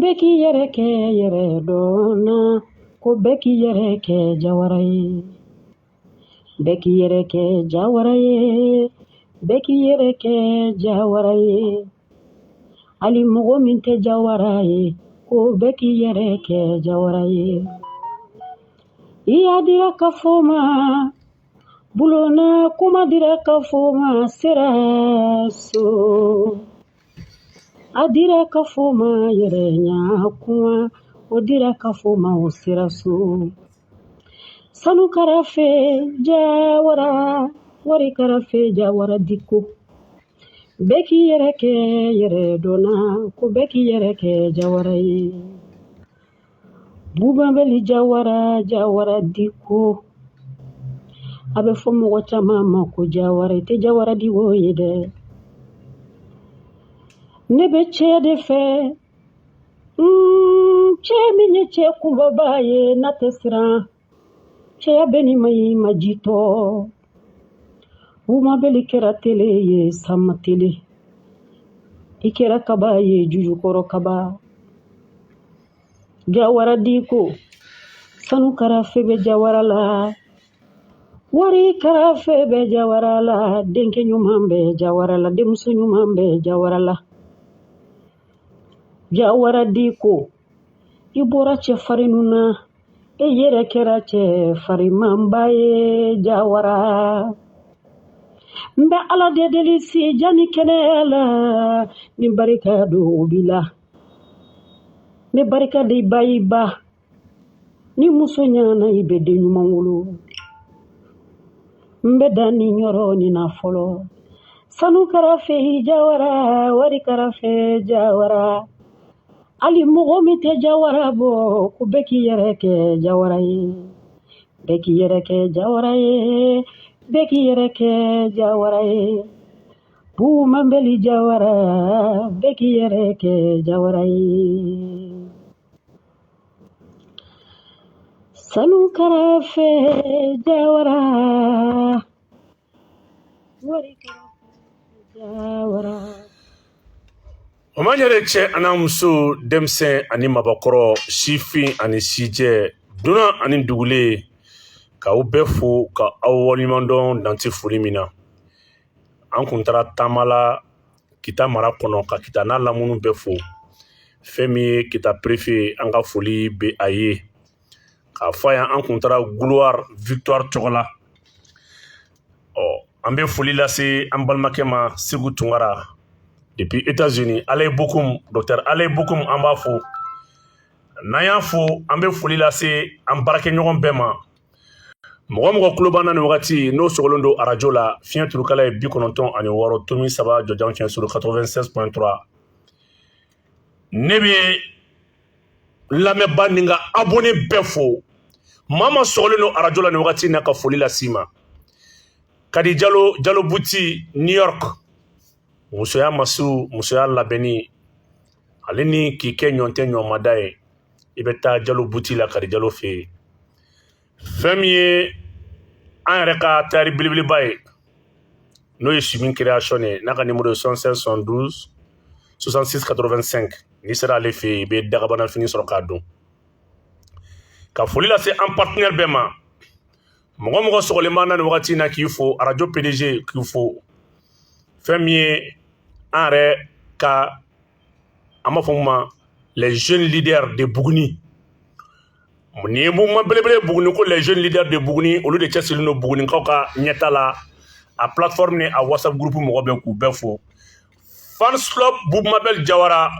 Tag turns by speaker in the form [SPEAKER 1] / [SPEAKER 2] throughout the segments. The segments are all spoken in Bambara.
[SPEAKER 1] Bɛɛ k'i yɛrɛ kɛ yɛrɛ dɔnna, ko bɛɛ k'i yɛrɛ kɛ jawara ye. Bɛɛ k'i yɛrɛ kɛ jawara ye, bɛɛ k'i yɛrɛ kɛ jawara ye. Hali mɔgɔ min tɛ jawara ye, ko bɛɛ k'i yɛrɛ kɛ jawara ye. I y'a dira ka fɔ ma, bulonna kuma dira ka fɔ ma sera so. A dira ka fɔ ma yɛrɛ ɲa kuma, o dira ka fɔ ma o sera so. Sanu karafe jawara, wari karafe jawara diko. Bɛɛ k'i yɛrɛ kɛ yɛrɛ dɔnna, ko bɛɛ k'i yɛrɛ kɛ jawara ye. Bubabali jawara, jawara diko. A bɛ fɔ mɔgɔ caman ma ko jawara, i tɛ jawara diko ye dɛ. Ne bɛ cɛ de fɛ, cɛ min ye cɛ kunbaba ye, n'a tɛ siran. Cɛya bɛ ni ma i ma jitɔ. Bubabali kɛra tele ye, sama tele. I kɛra kaba ye, jujukɔrɔ kaba. Jawara diko, sanu karafe bɛ jawara la. Wari karafe bɛ jawara la, denkɛ ɲuman bɛ jawara la, denmuso ɲuman bɛ jawara la. Jawara diko, i bɔra cɛ farinw na, e yɛrɛ kɛra cɛ farinmanba ye jawara. N bɛ Ala de deli si jan ni kɛnɛya la, ni barika don o b'i la. N bɛ barika de ba i ba. Ni muso ɲana i bɛ den ɲuman wolo. N bɛ dan ni yɔrɔ nin na fɔlɔ. Sanu karafe jawara, wari karafe jawara. Hali mɔgɔ min tɛ jawara bɔ, ko bɛɛ k'i yɛrɛ kɛ jawara ye. Bɛɛ k'i yɛrɛ kɛ jawara ye, bɛɛ k'i yɛrɛ kɛ jawara ye. Bumabali jawara, bɛɛ k'i yɛrɛ kɛ jawara ye. Sanu karafe jawara, wari karafe jawara.
[SPEAKER 2] O ma ɲɛ cɛ an'a muso, denmisɛn ani mabɔkɔrɔ, sifin ani sijɛ, dunan ani dugulen, k'aw bɛɛ fo ka aw waleɲuman dɔn dan tɛ foli min na. An kun taara taama la Kita mara kɔnɔ ka Kita n'a lamunu bɛɛ fo. Fɛn min ye Kita préfet, an ka foli bɛ a ye. K'a fɔ a ye an kun taara Gloire Victoire tɔgɔ la. Ɔ, an bɛ foli lase an balimakɛ ma Segu Tunkara depuis États-Unis. Alaye Bokum, docteur Alaye Bokum, an b'a fo. N'an y'a fo, an bɛ foli lase an baarakɛɲɔgɔn bɛɛ ma. Mɔgɔ mɔgɔ tulo b'an na nin wagati n'o sɔgɔlen don arajo la, fiɲɛ turukala ye 96.3 jɔjan fiɲɛ suru 96.3. Ne bɛ lamɛnbaa ni n ka abonné bɛɛ fo. Maa ma sɔgɔlen don arajo la nin wagati na ka foli las'i ma. Kadi Jalo, Jalo Buti, New York. Musoya masiw, musoya labɛnni, ale ni k'i kɛ ɲɔn tɛ ɲɔnmada ye, i bɛ taa Jalo Buti la, Kadi Jalo fɛ yen. Fɛn min ye an yɛrɛ ka tayɛri belebeleba ye, n'o ye Sumi Création ye, n'a ka numéro ye 76 72 66 85. N'i sera ale fɛ yen, i bɛ dagabana fini sɔrɔ k'a don. Ka foli lase an partenaire bɛɛ ma. Mɔgɔ mɔgɔ sɔgɔlen b'an na nin wagati in na k'i fo, arajo PDG k'i fo. Fɛn min ye an yɛrɛ ka, an b'a fɔ mun ma, les jeunes leaders de Buguni. Nin ye mouvement belebele Buguni ko les jeunes leaders de Buguni, olu de cɛsirilen don Bugunikaw ka ɲɛta la. A plateforme ni a WhatsApp groupe mɔgɔ bɛɛ k'u bɛɛ fo. Fans club Boubou Mabel Jawara,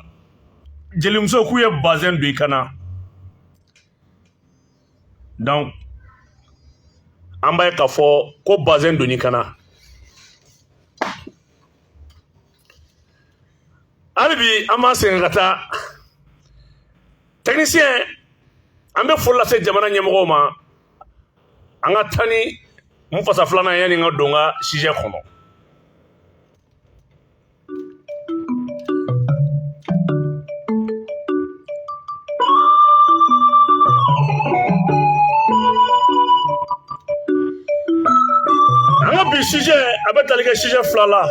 [SPEAKER 2] jelimuso k'u ye bazɛn don i kana. Donc an b'a ye k'a fɔ ko bazɛn don i kana. Hali bi an b'an segin ka taa technicien, an bɛ foli lase jamana ɲɛmɔgɔw ma. An ka taa ni n fasa filanan yanni n ka don n ka sujet kɔnɔ. An ka bi sujet a bɛ tali kɛ sujet fila la.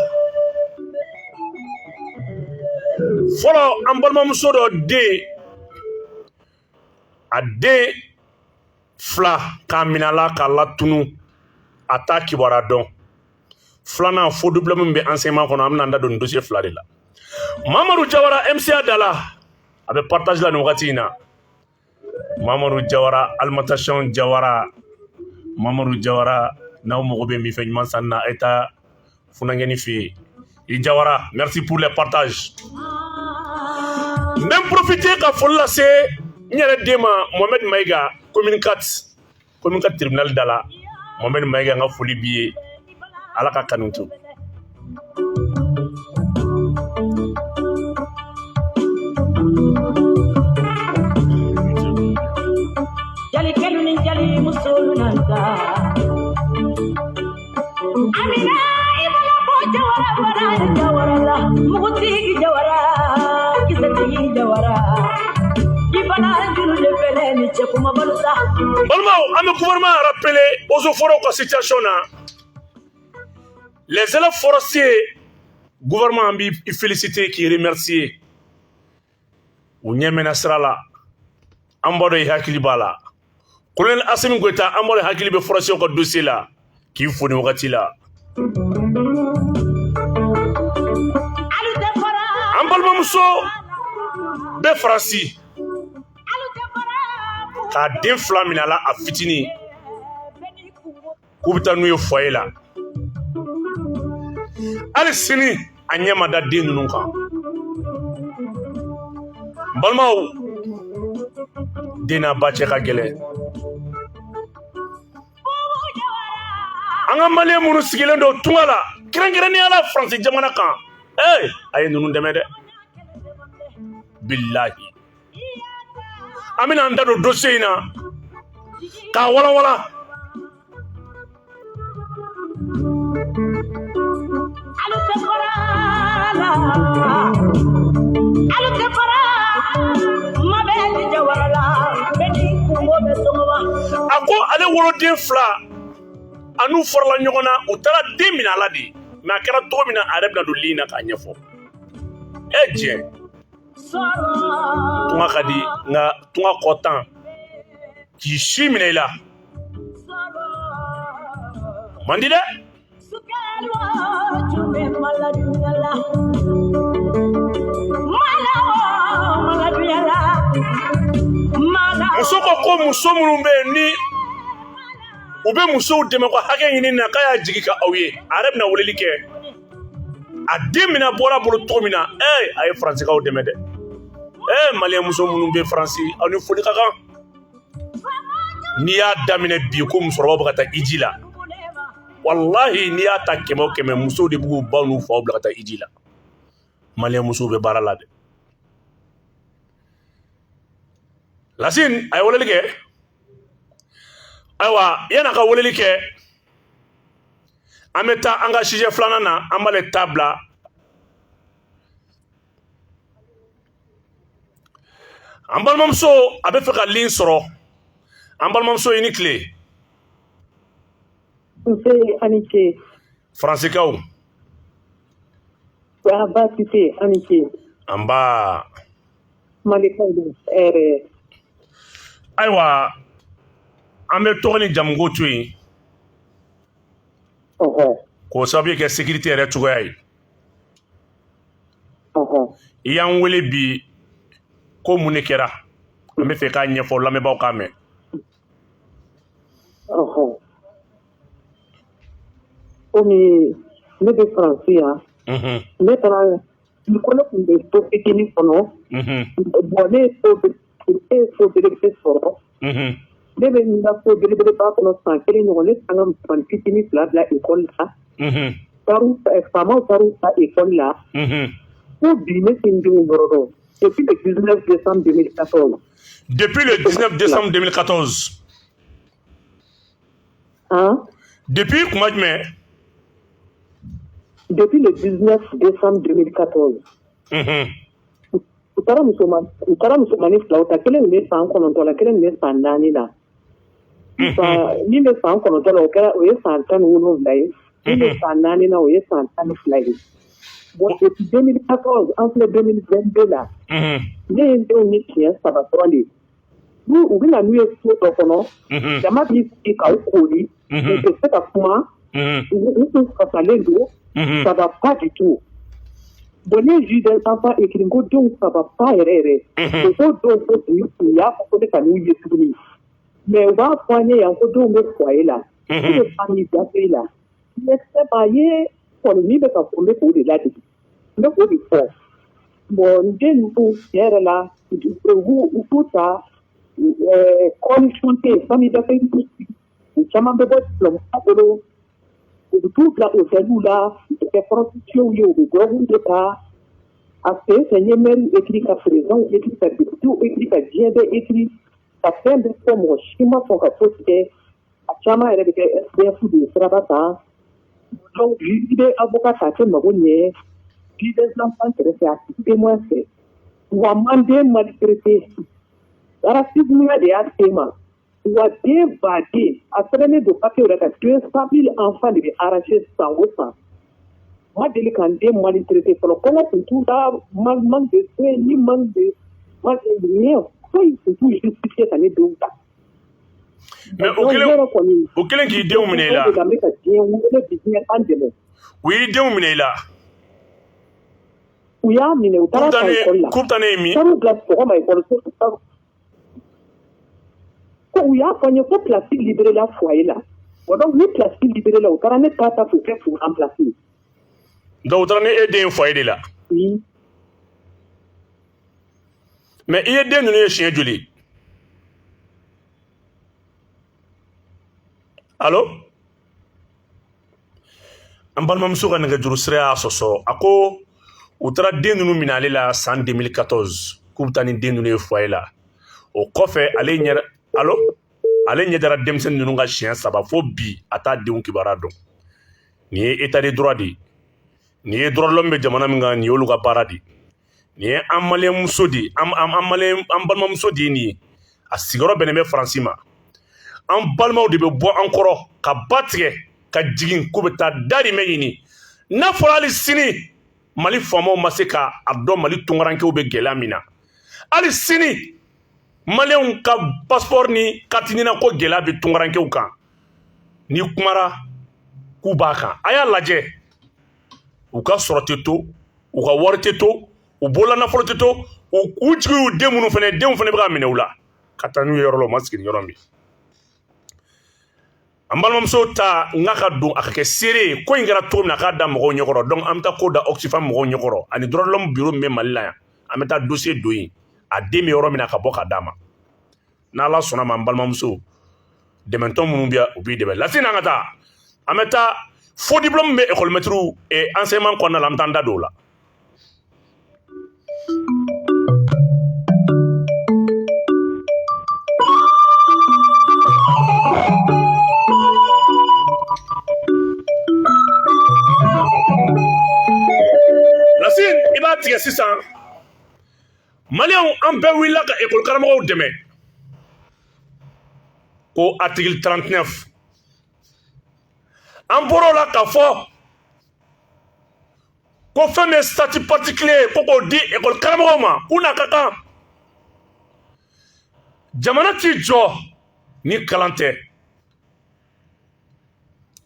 [SPEAKER 2] Fɔlɔ, an balimamuso dɔ den A den fila k'a minɛ a la k'a latunu, a t'a kibaruya dɔn. Filanan, faux diplôme min bɛ enseignement kɔnɔ, an bɛna an da don nin dossier fila de la. Mamadu Jawara, MCA da la, a bɛ partage la nin wagati in na. Mamadu Jawara, alimentation Jawara, Mamadu Jawara, n'aw mago bɛ minfɛn ɲuman sanni na, a ye taa funankɛni fɛ yen. I Jawara, merci pour les partages. N bɛ n profiter ka foli lase n yɛrɛ den ma, Mohamed Mayiga, commune 4, commune 4 tribunal da la. Mohamed Mayiga, n ka foli b'i ye, Ala ka kanu to.
[SPEAKER 1] Jalikɛlu ni jali musolu nanta. Amina, i mana bɔ Jawara bana Jawara la, mugutigi Jawara, kisɛtigi Jawara. I bana juru de fɛnɛ ni cɛ kuma balo sa.
[SPEAKER 2] Balimaw, an bɛ gouvernement rappeler eaux et forêts ka situation na. Les élèves forestiers, gouvernement, an b'i féliciter, k'i remercier. U ɲɛ mɛnna sira la, an b'a dɔn i hakili b'a la. Colonel Assimi Goïta, an b'a dɔn i hakili bɛ forestiers ka dossier la, k'i fo nin wagati la. An balimamuso bɛ Faransi k'a den fila minɛ a la, a fitinin, k'u bɛ taa n'u ye foyer la. Hali sini a ɲɛ ma da den ninnu kan. N balimaw, den n'a ba cɛ ka gɛlɛn. An ka maliyɛn minnu sigilen don tunga la, kɛrɛnkɛrɛnnenya la Faransi jamana kan, ee, a ye ninnu dɛmɛ dɛ, bilahi. An bɛna an da don dossier in na k'a walawala.
[SPEAKER 1] Alu tɛ fara la, alu tɛ fara Mabɛli Jawara la, bɛɛ n'i kungo bɛ sɔgɔma.
[SPEAKER 2] A ko ale woloden fila, a n'u farala ɲɔgɔn na, u taara den minɛ a la de. Mais a kɛra cogo min na, a yɛrɛ bɛna don ligne na k'a ɲɛfɔ. E diɲɛ tunga ka di, nka tunga kɔ tan k'i si minɛ i la man di dɛ. Muso ko ko muso minnu bɛ yen ni u bɛ musow dɛmɛ ko hakɛ ɲini na, k'a y'a jigi ka aw ye. A yɛrɛ bɛna weleli kɛ, a den mina bɔra bolo cogo min na. Ee, a ye Faransikaw dɛmɛ dɛ. Ee, maliyɛn muso minnu bɛ Faransi, aw ni foli ka kan. N'i y'a daminɛ bi ko musokɔrɔbaw bɛ ka taa iji la, walahi, n'i y'a ta kɛmɛ o kɛmɛ, musow de b'u baw n'u faw bila ka taa iji la. Maliyɛn musow bɛ baara la dɛ. Lasine, a ye weleli kɛ. Ayiwa, yan'a ka weleli kɛ, an bɛ taa an ka sujet filanan na. An b'ale ta bila. An balimamuso, a bɛ fɛ ka ligne sɔrɔ. An balimamuso, i ni tile.
[SPEAKER 3] Nse, a ni ce.
[SPEAKER 2] Faransikaw.
[SPEAKER 3] Baasi tɛ yen, a ni ce.
[SPEAKER 2] Nba.
[SPEAKER 3] Malikaw don, hɛrɛ.
[SPEAKER 2] Ayiwa, an bɛ tɔgɔ ni jamuko to yen k'o sababu kɛ sécurité yɛrɛ cogoya ye. I y'an wele bi ko mun de kɛra? An bɛ fɛ k'a ɲɛfɔ lamɛnbaaw k'a mɛn.
[SPEAKER 3] Komi ne bɛ Faransi yan, ne taara ko ne tun bɛ so fitinin kɔnɔ. Bon, ne ye so belebele sɔrɔ. Ne bɛ n ka so belebeleba kɔnɔ san kelen ɲɔgɔn. Ne taara n ka musomanin fitinin fila bila ekɔli la. Faamaw taar'u ta ekɔli la. Ko bi ne tɛ n denw yɔrɔ dɔn. Depuis le 19 décembre 2014.
[SPEAKER 2] Depuis le 19 décembre 2014.
[SPEAKER 3] Hein?
[SPEAKER 2] Depuis kuma jumɛn?
[SPEAKER 3] Depuis le 19 décembre 2014. U taara musomanin filaw ta. Kelen tun bɛ san 9 la, kelen tun bɛ san 4 la. Min bɛ san 9 la, o kɛra, o ye san 17 ye. Min bɛ san 4 na, o ye san 12 ye. Bon, depuis 2014, an filɛ 2022 la. Ne ye n denw ye siɲɛ saba dɔrɔn de. N'u u bɛ na n'u ye so dɔ kɔnɔ, jama b'i sigi k'aw koori, u tɛ se ka kuma, u kun fasalen don, ça va pas du tout. Bon, ne ye juge des enfants écrit ko denw ça va pas yɛrɛ yɛrɛ. U ko denw ko u y'a fɔ ko ne ka n'u ye tuguni. Mais u b'a fɔ an ye yan ko denw bɛ foyer la. Ne bɛ famille d'accueil la. Mais c'est pas ye kɔni min bɛ ka fɔ, n bɛ k'o de ladege. N bɛ k'o de fɔ. Bon, n den ninnu tiɲɛ yɛrɛ la, u k'u ta condition tɛ yen, famille d'accueil u caman bɛ bɔ diplôme bolo, u bɛ t'u bila hôteliw la, u bɛ kɛ prostituées ye, u bɛ drogue de ta. A sen fɛ, n ye maire écrit, ka président écrit, ka député écrit, ka diɲɛ bɛɛ écrit, ka fɛn bɛɛ fɔ, mɔgɔ si ma sɔn ka fosi kɛ. A caman yɛrɛ bɛ kɛ SDF de ye siraba kan. Donc i bɛ avocat ta, a tɛ mago ɲɛ. Juge des enfants kɛrɛfɛ, a tigi témoin fɛ. Wa man den maltraité, racisme de y'a se ma. Wa den baden, a sɛbɛnnen don papier yɛrɛ kan, 200 000 enfants de bɛ arraché san o san. Ma deli ka n den maltraité fɔlɔ. Kɔngɔ tun t'u la, manque de soins ni manque de rien, foyi tun t'u justifier ka ne denw ta.
[SPEAKER 2] Mais o kelen k'i denw minɛ i la.
[SPEAKER 3] N bɛ ka diɲɛ wele bi, diɲɛ an dɛmɛ.
[SPEAKER 2] U y'i denw minɛ i la.
[SPEAKER 3] U y'a minɛ, u taara ta école la.
[SPEAKER 2] K'u bɛ taa ne ye min?
[SPEAKER 3] U taar'u bila sɔgɔma école ko u y'a fɔ n ye ko place libéré la foyer la. Bon, donc ni place libéré la, u taara ne ta ta k'u kɛ k'u remplacer.
[SPEAKER 2] Donc u taara ni e den ye foyer de la.
[SPEAKER 3] Oui.
[SPEAKER 2] Mais i ye den ninnu ye siɲɛ joli? Allo, an balimamuso ka nɛgɛjuru sira y'a sɔsɔ. A ko u taara den ninnu minɛ ale la san 2014, k'u bɛ taa ni den ninnu ye foyer la. O kɔfɛ, ale ɲɛ, allo, ale ɲɛ dara denmisɛnnin ninnu ka siɲɛ saba. Fo bi, a t'a denw kibaruya dɔn. Nin ye état de droit de ye. Nin ye droit de l'homme bɛ jamana min kan, nin y'olu ka baara de ye. Nin ye an maliyɛn muso de ye, an maliyɛn, an balimamuso de ye nin ye. A sigiyɔrɔ bɛnnen bɛ Faransi ma. An balimaw de bɛ bɔ an kɔrɔ ka ba tigɛ ka jigin k'u bɛ taa darimɛ ɲini. N'a fɔra hali sini Mali faamaw ma se ka a dɔn Mali tunkarankew bɛ gɛlɛya min na, hali sini maliyɛnw ka passeport ni carte NINA ko gɛlɛya bɛ tunkarankew kan, ni kumara k'u b'a kan. A y'a lajɛ, u ka sɔrɔ tɛ to, u ka wari tɛ to, u bolola nafolo tɛ to, u jigi y'u den minnu fana, denw fana bɛ ka minɛ u la ka taa n'u ye yɔrɔ la u ma sigi ni yɔrɔ min. An balimamuso ta n ka don a ka kɛ seere ye ko in kɛra cogo min na, a k'a da mɔgɔw ɲɛkɔrɔ. Donc an bɛ taa ko da Oxfam mɔgɔw ɲɛkɔrɔ ani droit de l'homme bureau min bɛ Mali la yan. An bɛ taa dossier don yen, a den bɛ yɔrɔ min na, ka bɔ ka d'a ma. N'Ala sɔnna ma, an balimamuso, dɛmɛtɔn minnu bɛ yan, u b'i dɛmɛ. Lasine, an ka taa, an bɛ taa faux diplôme bɛ école maître enseignement kɔnɔna la, an bɛ taa an da don o la. Lasine, i b'a tigɛ sisan. Maliyɛnw, an bɛɛ wulila ka ekɔli karamɔgɔw dɛmɛ ko article 39. An bɔr'o la k'a fɔ ko fɛn min ye statut particulier, ko k'o di ekɔli karamɔgɔw ma, k'u n'a ka kan. Jamana t'i jɔ ni kalan tɛ.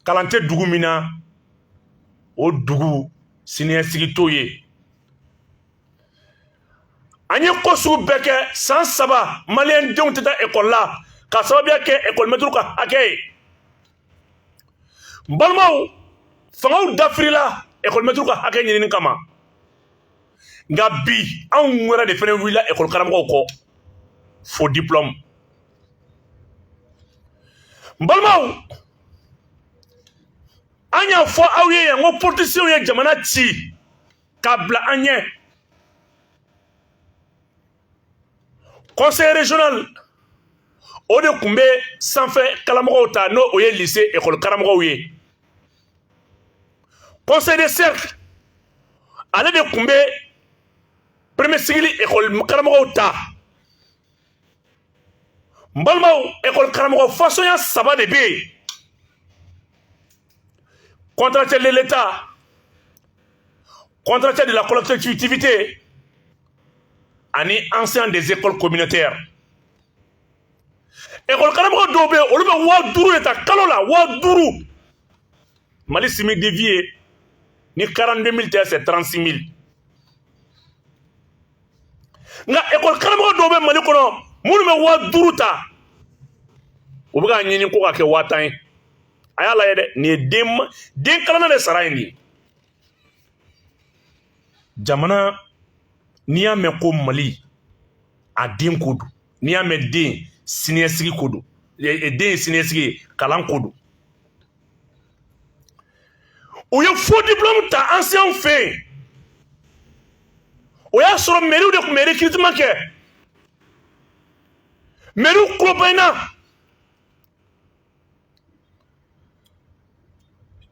[SPEAKER 2] Kalan tɛ dugu min na, o dugu siniɲɛsigi t'o ye. An ye ko sugu bɛɛ kɛ san 3, maliyɛn denw tɛ taa ekɔli la k'a sababuya kɛ ekɔli mɛtiriw ka hakɛ ye. N balimaw, fangaw dafirila ekɔli mɛtiriw ka hakɛ ɲinini kama, nka bi anw yɛrɛ de fana wulila ekɔli karamɔgɔw kɔ faux diplôme. N balimaw, an y'a fɔ aw ye yan ko politiciens ye jamana ci k'a bila an ɲɛ. Conseil régional, o de tun bɛ sanfɛ karamɔgɔw ta, n'o o ye lycée école karamɔgɔw ye. Conseil de cercle, ale de tun bɛ premier cycle école karamɔgɔw ta. N balimaw, école karamɔgɔ fasonya saba de bɛ yen: contractuel de l'État, contractuel de la collectivité ani enseignant des écoles communautaires. Ekɔli karamɔgɔ dɔw bɛ yen, olu bɛ 5000 de ta kalo la, 5000. Mali SMIC de vie ye ni 42 000 tɛ, c'est 36 000. Nka ekɔli karamɔgɔ dɔw bɛ Mali kɔnɔ minnu bɛ 5000 ta, u bɛ k'a ɲini ko ka kɛ 50,000 ye. A y'a lajɛ dɛ, nin ye den kalanna de sara ye nin ye. Jamana, n'i y'a mɛn ko Mali, a den ko don. N'i y'a mɛn den, siniɲɛsigi ko don. Den ye siniɲɛsigi ye, kalan ko don. U ye faux diplôme ta enseignant fɛ yen. O y'a sɔrɔ mairie de tun bɛ recrutement kɛ. Mairie kulo bɛ n na.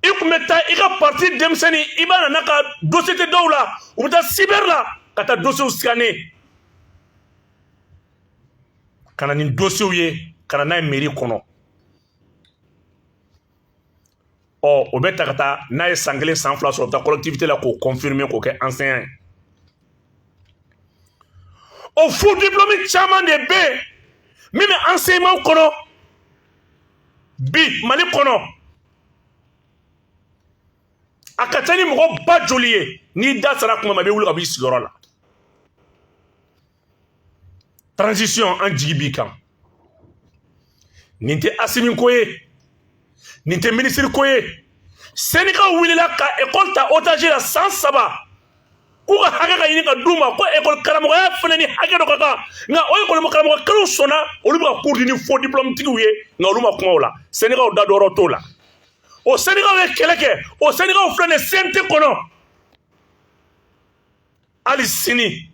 [SPEAKER 2] I tun bɛ taa i ka parti denmisɛnnin, i b'a nana ka dossier tɛ dɔw la, u bɛ taa cyber la ka taa dossier scanner ka na ni dossier ye, ka na n'a ye mairie kɔnɔ. Ɔ, o bɛ ta ka taa n'a ye san 1 san 2 sɔrɔ, u bɛ taa collectivité la k'o confirmer, k'o kɛ enseignant ye. O faux diplôme caman de bɛ yen min bɛ enseignement kɔnɔ bi Mali kɔnɔ. A ka ca ni mɔgɔ ba joli ye, n'i da sera kuma ma, i bɛ wuli ka bɔ i sigiyɔrɔ la. Transition, an jigi b'i kan. Nin tɛ Asimi ko ye, nin tɛ minisiri ko ye. Syndicat wulila ka école ta otage la san 3, k'u ka hakɛ ka ɲini ka d'u ma, ko école karamɔgɔya fana ni hakɛ dɔ ka kan. Nka o école karamɔgɔ kelenw sɔnna, olu bɛ ka cours di ni faux diplôme tigiw ye, nka olu ma kuma o la. Syndicat da dɔrɔn t'o la. O syndicat ye kɛlɛ kɛ, o syndicat filɛ nin ye CNT kɔnɔ. Hali sini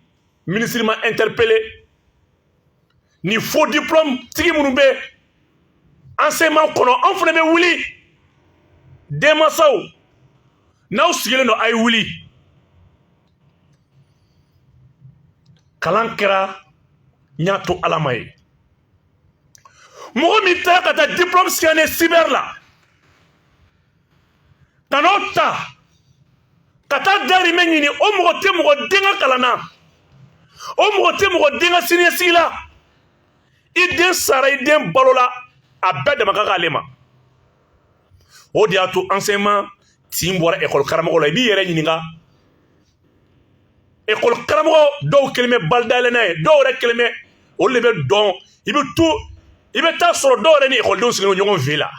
[SPEAKER 2] minisiri ma interpellé. Ni faux diplôme tigi minnu bɛ enseignement kɔnɔ, anw fana bɛ wuli. Denmansaw, n'aw sigilen don, a ye wuli. Kalan kɛra, n y'a to Ala ma ye. Mɔgɔ min taara ka taa diplôme scanner cyber la, ka n'o ta ka taa dahirimɛ ɲini, o mɔgɔ tɛ mɔgɔ den ka kalan na, o mɔgɔ tɛ mɔgɔ den ka siniɲɛsigi la. I den sara, i den balola, a bɛɛ dama ka k'ale ma. O de y'a to enseignement tin bɔra école karamɔgɔ la. I b'i yɛrɛ ɲininka, école karamɔgɔ dɔw kelen bɛ bali dayɛlɛ n'a ye, dɔw yɛrɛ kelen bɛ, olu de bɛ dɔn. I bɛ to, i bɛ taa sɔrɔ dɔw yɛrɛ ni ekɔlidenw sigilen don ɲɔgɔn fɛ la.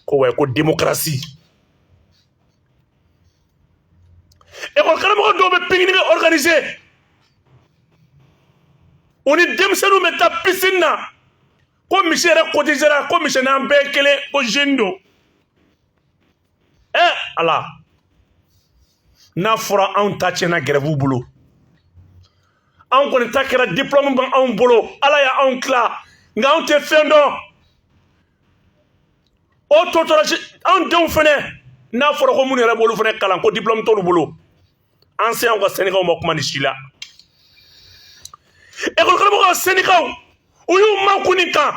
[SPEAKER 2] Ko wa ko démocratie. École karamɔgɔ dɔw bɛ pique-nique organiser, u ni denmisɛnninw bɛ taa piscine na, ko misi yɛrɛ cotisera, ko misi n'an bɛɛ kelen, ko jeune don. Ala, n'a fɔra anw ta tiɲɛna grève bolo, anw kɔni ta kɛra diplôme bɛ anw bolo, Ala y'anw tila, nka anw tɛ fɛn dɔn. O tɔ tora anw denw fɛnɛ, n'a fɔra ko minnu yɛrɛ b'olu fɛnɛ kalan, ko diplôme t'olu bolo. Enseignants ka syndicat ma kuma nin si la. École karamɔgɔ ka syndicat, u y'u makun nin kan.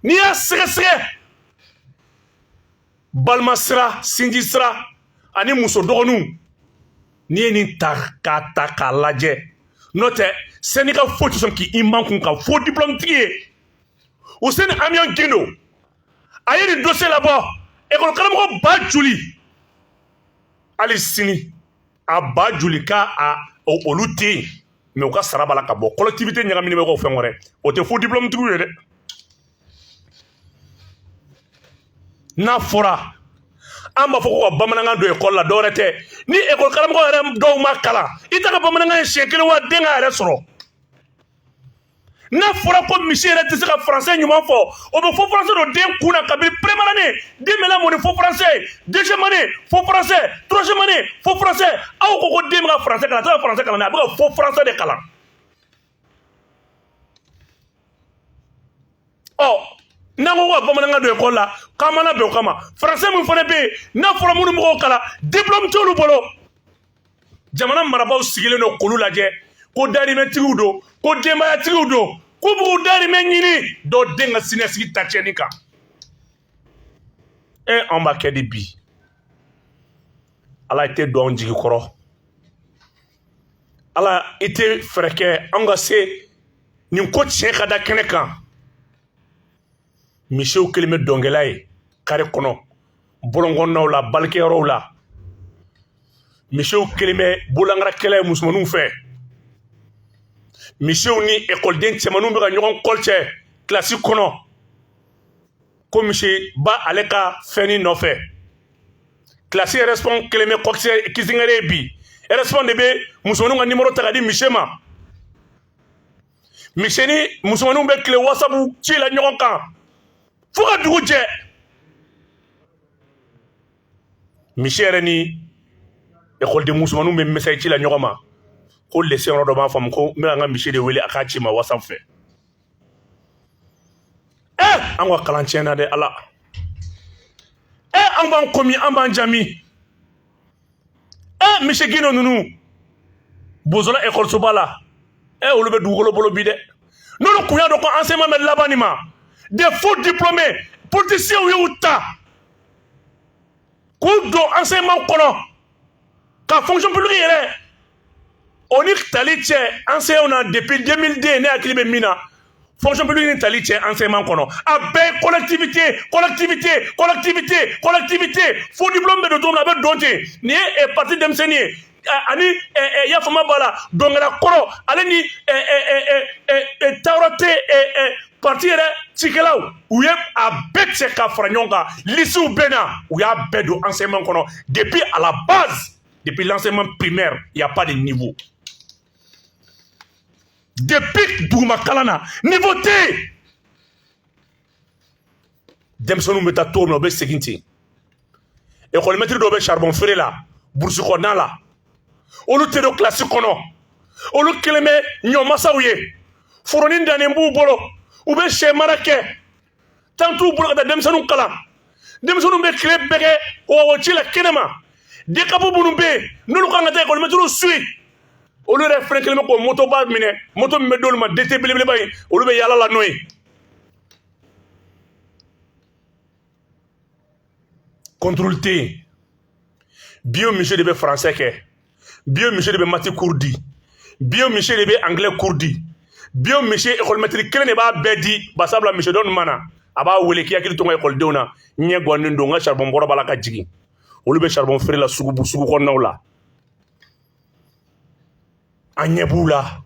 [SPEAKER 2] N'i y'a sɛgɛsɛgɛ, balima sira, sinji sira ani muso dɔgɔninw, n'i ye nin ta k'a ta k'a lajɛ, n'o tɛ syndicat foyi tɛ sɔn k'i makun ka faux diplôme tigi ye. Useni Amiɔn Gindo, a ye nin dossier labɔ, école karamɔgɔ ba joli, hali sini a ba joli ka a olu tɛ yen, mais u ka sara b'a la ka bɔ. Collectivité ɲagaminen bɛ k'o fɛn wɛrɛ, o tɛ faux diplôme tigiw ye dɛ. N'a fɔra an b'a fɔ ko ka bamanankan don école la, dɔwɛrɛ tɛ. Ni école karamɔgɔ yɛrɛ dɔw ma kalan, i t'a ka bamanankan ye siɲɛ kelen wa den k'a yɛrɛ sɔrɔ. N'a fɔra ko misi yɛrɛ tɛ se ka français ɲuman fɔ, o bɛ faux français don den kun na kabini première année. Den bɛ lamɔ ni faux français ye, deuxième année faux français, troisième année faux français. Aw ko ko den bɛ ka français kalan, a tɛ ka français kalan dɛ, a bɛ ka faux français de kalan. Ɔ, n'an ko ka bamanankan don école la, k'an mana bɛn o kama. Français min fana bɛ yen, n'a fɔra minnu mɔgɔw kalan, diplôme t'olu bolo. Jamana marabaaw sigilen don k'olu lajɛ, ko dahirimɛtigiw don, ko denbayatigiw don, k'u b'u dahirimɛ ɲini dɔw den ka siniɲɛsigi ta tiɲɛni kan. Anw b'a kɛ di bi? Ala, i tɛ don anw jigi kɔrɔ. Ala, i tɛ fɛɛrɛ kɛ anw ka se Nin ko tiɲɛ ka da kɛnɛ kan. Misiw kelen bɛ dɔnkɛla ye kare kɔnɔ, bɔlɔnkɔnɔnaw la, balikɛyɔrɔw la. Misiw kelen bɛ bololankara ye musomaninw fɛ. Misiw ni ekɔliden cɛmaninw bɛ ka ɲɔgɔn kɔlcɛ kilasi kɔnɔ ko misi ba ale ka fɛnnin nɔfɛ. Kilasi respon kelen bɛ kɔkisɛ kisingɛrɛ ye bi. Respon de bɛ musomaninw ka nimoro ta ka di misi ma. Misi ni musomaninw bɛ tile WhatsApp ci la ɲɔgɔn kan fo ka dugu jɛ. Misi yɛrɛ ni ekɔliden musomaninw bɛ message ci la ɲɔgɔn ma ko lese yɔrɔ dɔ b'a faamu ko n bɛ ka n ka misi de wele a k'a ci ma WhatsApp fɛ. An ka kalan tiɲɛna dɛ Ala. An b'an komi an b'an jami. Misi Gindo ninnu Bozola ekɔlisoba la, olu bɛ dugukolo bolo bi dɛ. N'olu kun y'a dɔn ko enseignement bɛ laban nin ma, des faux diplômés politiciens y'u ta k'u don enseignement kɔnɔ ka fonction publique yɛrɛ o ni tali cɛ enseignants na depuis 2002. Ne hakili bɛ min na, fonction publique ni tali cɛ enseignement kɔnɔ, a bɛɛ ye collectivité, collectivité, collectivité, collectivité. Faux diplôme bɛ don cogo min na, a bɛ don ten. Nin ye parti denmisɛnnin ye ani yafama b'a la, dɔnkɛla kɔrɔ ale ni taayɔrɔ tɛ parti yɛrɛ cikɛlaw, u ye a bɛɛ cɛ ka fara ɲɔgɔn kan. Lisiw bɛ na, u y'a bɛɛ don enseignement kɔnɔ depuis à la base, depuis l'enseignement primaire, il y a pas de niveau. Depuis duguma kalan na, niveau tɛ yen. Denmisɛnninw bɛ taa cogo min na, u bɛ segin ten. Ekɔlimɛtiri dɔw bɛ charbon feere la burusi kɔnɔna la, olu tɛ don kilasi kɔnɔ. Olu kelen bɛ ɲɔmasaw ye, foronin dannen b'u bolo, u bɛ sɛ mara kɛ, tan t'u bolo ka taa denmisɛnninw kalan. Denmisɛnninw bɛ tile bɛɛ kɛ o ci la kɛnɛma. DCAP minnu bɛ yen, n'olu kan ka taa ekɔlimɛtiriw suit, olu yɛrɛ fɛnɛ kelen bɛ k'o motoba minɛ, moto min bɛ d'olu ma, DT belebeleba in, olu bɛ yaala la n'o ye. Contrôle tɛ yen. Bio monsieur de bɛ français kɛ, bio monsieur de bɛ maths cours di, bio monsieur de bɛ anglais cours di, bio monsieur école kelen de b'a bɛɛ di. Basabula monsieur dɔ ma na, a b'a wele k'i hakili to n ka ekɔlidenw na, n ɲɛ gannen don, n ka charbon bɔrɔ b'a la ka jigin. Olu bɛ charbon feere la sugu sugu kɔnɔnaw la, an ɲɛ b'u la.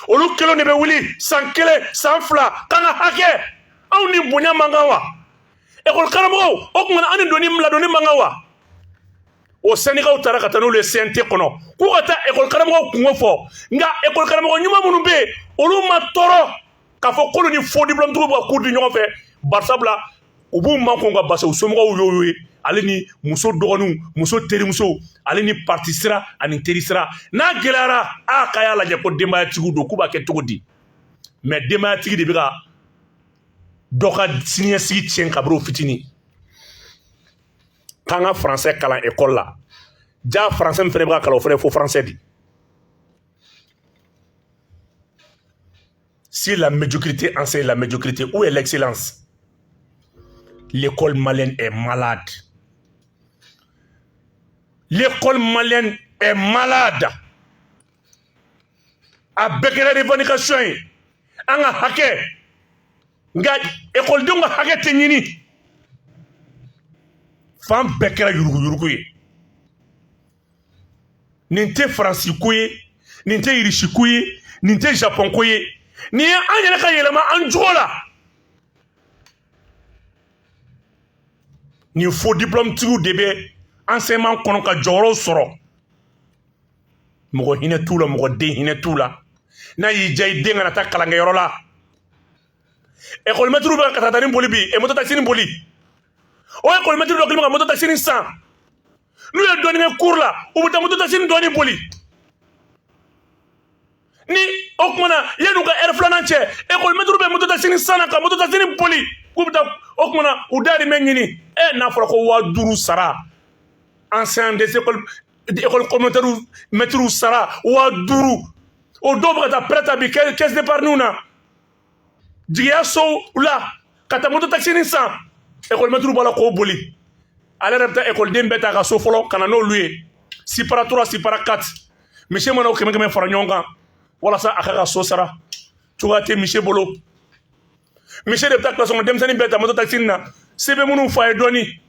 [SPEAKER 2] Olu kelen de bɛ wuli san kelen san fila k'an ka hakɛ, anw ni bonya man kan wa? Ekɔli karamɔgɔw, o tuma an ni doni ladonni man kan wa? O syndicats taara ka taa n'olu ye CNT kɔnɔ k'u ka taa ekɔli karamɔgɔw kungo fɔ. Nka ekɔli karamɔgɔ ɲuman minnu bɛ yen, olu ma tɔɔrɔ k'a fɔ k'olu ni faux diplôme tigiw bɛ ka cours di ɲɔgɔn fɛ. Barisabula u b'u makun ka basi u somɔgɔw y'o ye, ale ni muso dɔgɔninw, muso terimusow, ale ni parti sira ani teri sira. N'a gɛlɛyara, a k'a y'a lajɛ ko denbayatigiw don, k'u b'a kɛ cogo di? Mais denbayatigi de bɛ ka dɔ ka siniɲɛsigi tiɲɛ kabini o fitinin. K'an ka français kalan école la, ja français min fɛnɛ bɛ ka kalan, o fɛnɛ ye faux français di. Si la médiocrité enseigne la médiocrité, où est l'excellence? L'école malienne est malade. L'école malienne est malade. A bɛɛ kɛra revendication ye, an ka hakɛ, nka ekɔlidenw ka hakɛ tɛ ɲini. Fan bɛɛ kɛra yuruguyurugu ye. Nin tɛ Faransi ko ye, nin tɛ Irisi ko ye, nin tɛ Japon ko ye. Nin ye an yɛrɛ ka yɛlɛma an jogo la. Nin faux diplôme tigiw de bɛ enseignement kɔnɔ ka jɔyɔrɔw sɔrɔ. Mɔgɔ hinɛ t'u la, mɔgɔ den hinɛ t'u la. N'a y'i diya, i den kana taa kalankɛyɔrɔ la. Ekɔlimɛtiriw bɛ ka katakatanin boli bi, moto taxi boli. O ekɔlimɛtiri dɔ kelen bɛ ka moto taxi san. N'u ye dɔɔnin kɛ cours la, u bɛ taa moto taxi dɔɔnin boli. Ni o tuma na, yan'u ka heure filanan cɛ, ekɔlimɛtiriw bɛ moto taxi san na ka moto taxi boli k'u bɛ taa. O tuma na, u dahirimɛ ɲini. N'a fɔra ko 5000 sara, enseignant des écoles, école communautaire mɛtiriw sara 5000, o dɔw bɛ ka taa prêt ta bi caisse d'épargne na, jigiya sow la, ka taa moto taxi san. Ekɔlimɛtiriw b'a la k'o boli. Ale yɛrɛ bɛ taa ekɔliden bɛɛ ta ka so fɔlɔ ka na n'olu ye, sipara 3, sipara 4. Monsieur mana o kɛmɛ kɛmɛ fara ɲɔgɔn kan walasa a ka so sara. Cogoya tɛ misi bolo. Misi de bɛ taa kilasi kɔnɔ, denmisɛnnin bɛɛ ta moto taxi na, se bɛ minnu fa ye dɔɔni.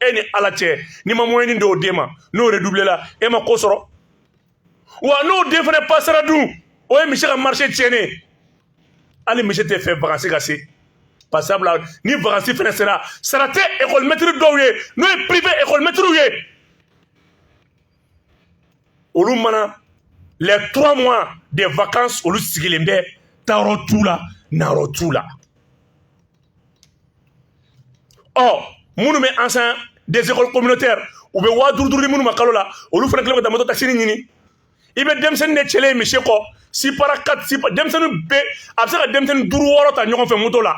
[SPEAKER 2] E ni Ala cɛ, n'i ma moyen d'o den ma, n'o redoublé la, e ma ko sɔrɔ. Wa n'o den fana passera dun, o ye misi ka marché tiɲɛnen. Hali misi tɛ fɛ vacances ka se. Parce que sabula ni vacances fana sera, sara tɛ école maître dɔw ye, n'o ye privé école maître ye. Olu mana les 3 mois de vacances, olu sigilen bɛ, taayɔrɔ t'u la, nayɔrɔ t'u la. Ɔ minnu bɛ enseignant des écoles communautaires, u bɛ 5000 5000 di minnu ma kalo la, olu fana kɛlen bɛ ka taa moto taxi ɲini. I bɛ denmisɛnnin de cɛlen ye misi kɔ, 6 para 4, 6 denmisɛnnin bɛɛ, a bɛ se ka denmisɛnnin 5 6 ta ɲɔgɔn fɛ moto la,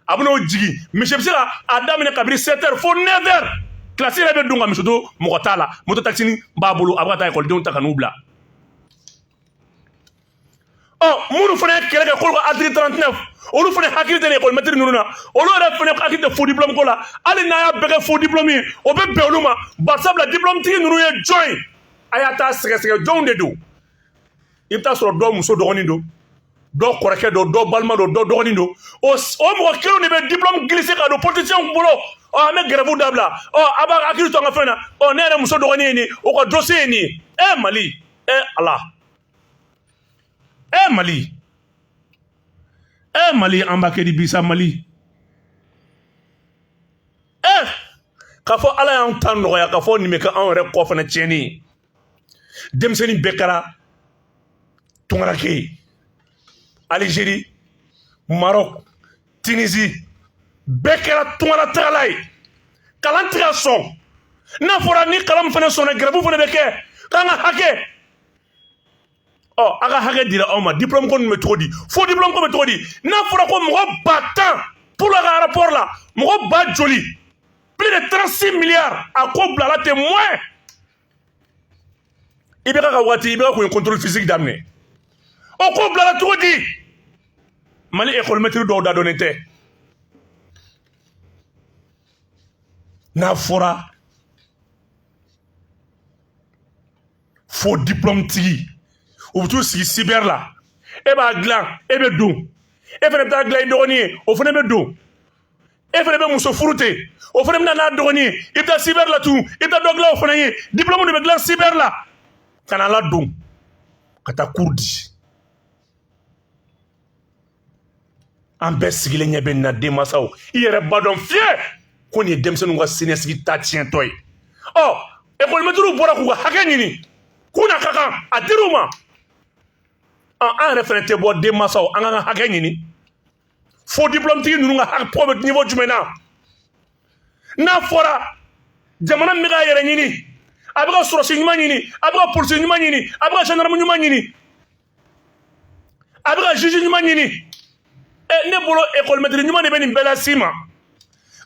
[SPEAKER 2] a bɛ n'o jigin. Misi bɛ se ka a daminɛ kabini 7 heures fo 9 heures, kilasi yɛrɛ bɛ don ka misi to, mɔgɔ t'a la, moto taxi b'a bolo, a bɛ ka taa ekɔlidenw ta ka n'u bila. Ɔ minnu fana ye kɛlɛ kɛ k'olu ka article 39, olu fana hakili tɛ école maître ninnu na, olu yɛrɛ fana hakili tɛ faux diplôme ko la. Hali n'a y'a bɛɛ kɛ faux diplôme ye, o bɛ bɛn olu ma. Barisabula diplôme tigi ninnu ye jɔn ye? A y'a taa sɛgɛsɛgɛ, jɔnw de don? I bɛ taa sɔrɔ dɔw muso dɔgɔnin don, dɔw kɔrɔkɛ don, dɔw balima don, dɔw dɔgɔnin don. O mɔgɔ kelenw de bɛ diplôme glisser ka don politiciens bolo. Ɔ an bɛ grève dabila, ɔ a b'a hakili to an ka fɛn na, ɔ ne yɛrɛ muso dɔgɔnin ye nin ye, o ka dossier ye nin ye. Ɛ Mali, ɛ Ala, ɛ Mali, ɛ Mali, an b'a kɛ di bi sa Mali? Ɛ k'a fɔ Ala y'an ta nɔgɔya, k'a fɔ nin bɛ kɛ anw yɛrɛ kɔ fana tiɲɛni ye. Denmisɛnnin bɛɛ kɛra tungaranke ye. Algérie, Maroc, Tunisie, bɛɛ kɛra tungaratagala ye. Kalan tɛ ka sɔn. N'a fɔra ni kalan min fana sɔnna, grève fana bɛ kɛ k'an ka hakɛ. Ɔ a ka hakɛ dira aw ma, diplôme ko ninnu bɛ cogo di? Faux diplôme ko bɛ cogo di? N'a fɔra ko mɔgɔ 10 000 pour la ka rapport la, mɔgɔ ba joli, plus de 36 milliards, a ko bilala ten moins. I bɛ ka waati, i bɛ ka kun ye contrôle physique daminɛ, o ko bilala cogo di? Mali école maître dɔw da dɔnnen tɛ. N'a fɔra faux diplôme tigi, u bɛ t'u sigi cyber la, e b'a dilan, e bɛ don, e fana bɛ taa dilan i dɔgɔnin ye, o fana bɛ don, e fana bɛ muso furu ten, o fana bɛ na n'a dɔgɔnin ye, i bɛ taa cyber la tugun, i bɛ taa dɔ dilan o fana ye, diplôme de bɛ dilan cyber la ka na ladon ka taa cours di. An bɛɛ sigilen ɲɛ bɛ nin na. Denmansaw, i yɛrɛ b'a dɔn fiyɛ ko nin ye denmisɛnninw ka siniɲɛsigi ta tiɲɛtɔ ye. Ɔ école maître bɔra k'u ka hakɛ ɲini, k'u n'a ka kan, a dir'u ma. An yɛrɛ fana tɛ bɔ, denmansaw, an k'an ka hakɛ ɲini. Faux diplôme tigi ninnu ka hakɛ bɛ niveau jumɛn na? N'a fɔra jamana min bɛ k'a yɛrɛ ɲini, a bɛ ka sɔrɔsi ɲuman ɲini, a bɛ ka polisi ɲuman ɲini, a bɛ ka gendarme ɲuman ɲini, a bɛ ka juge ɲuman ɲini, ɛ ne bolo école maître ɲuman de bɛ nin bɛɛ las'i ma,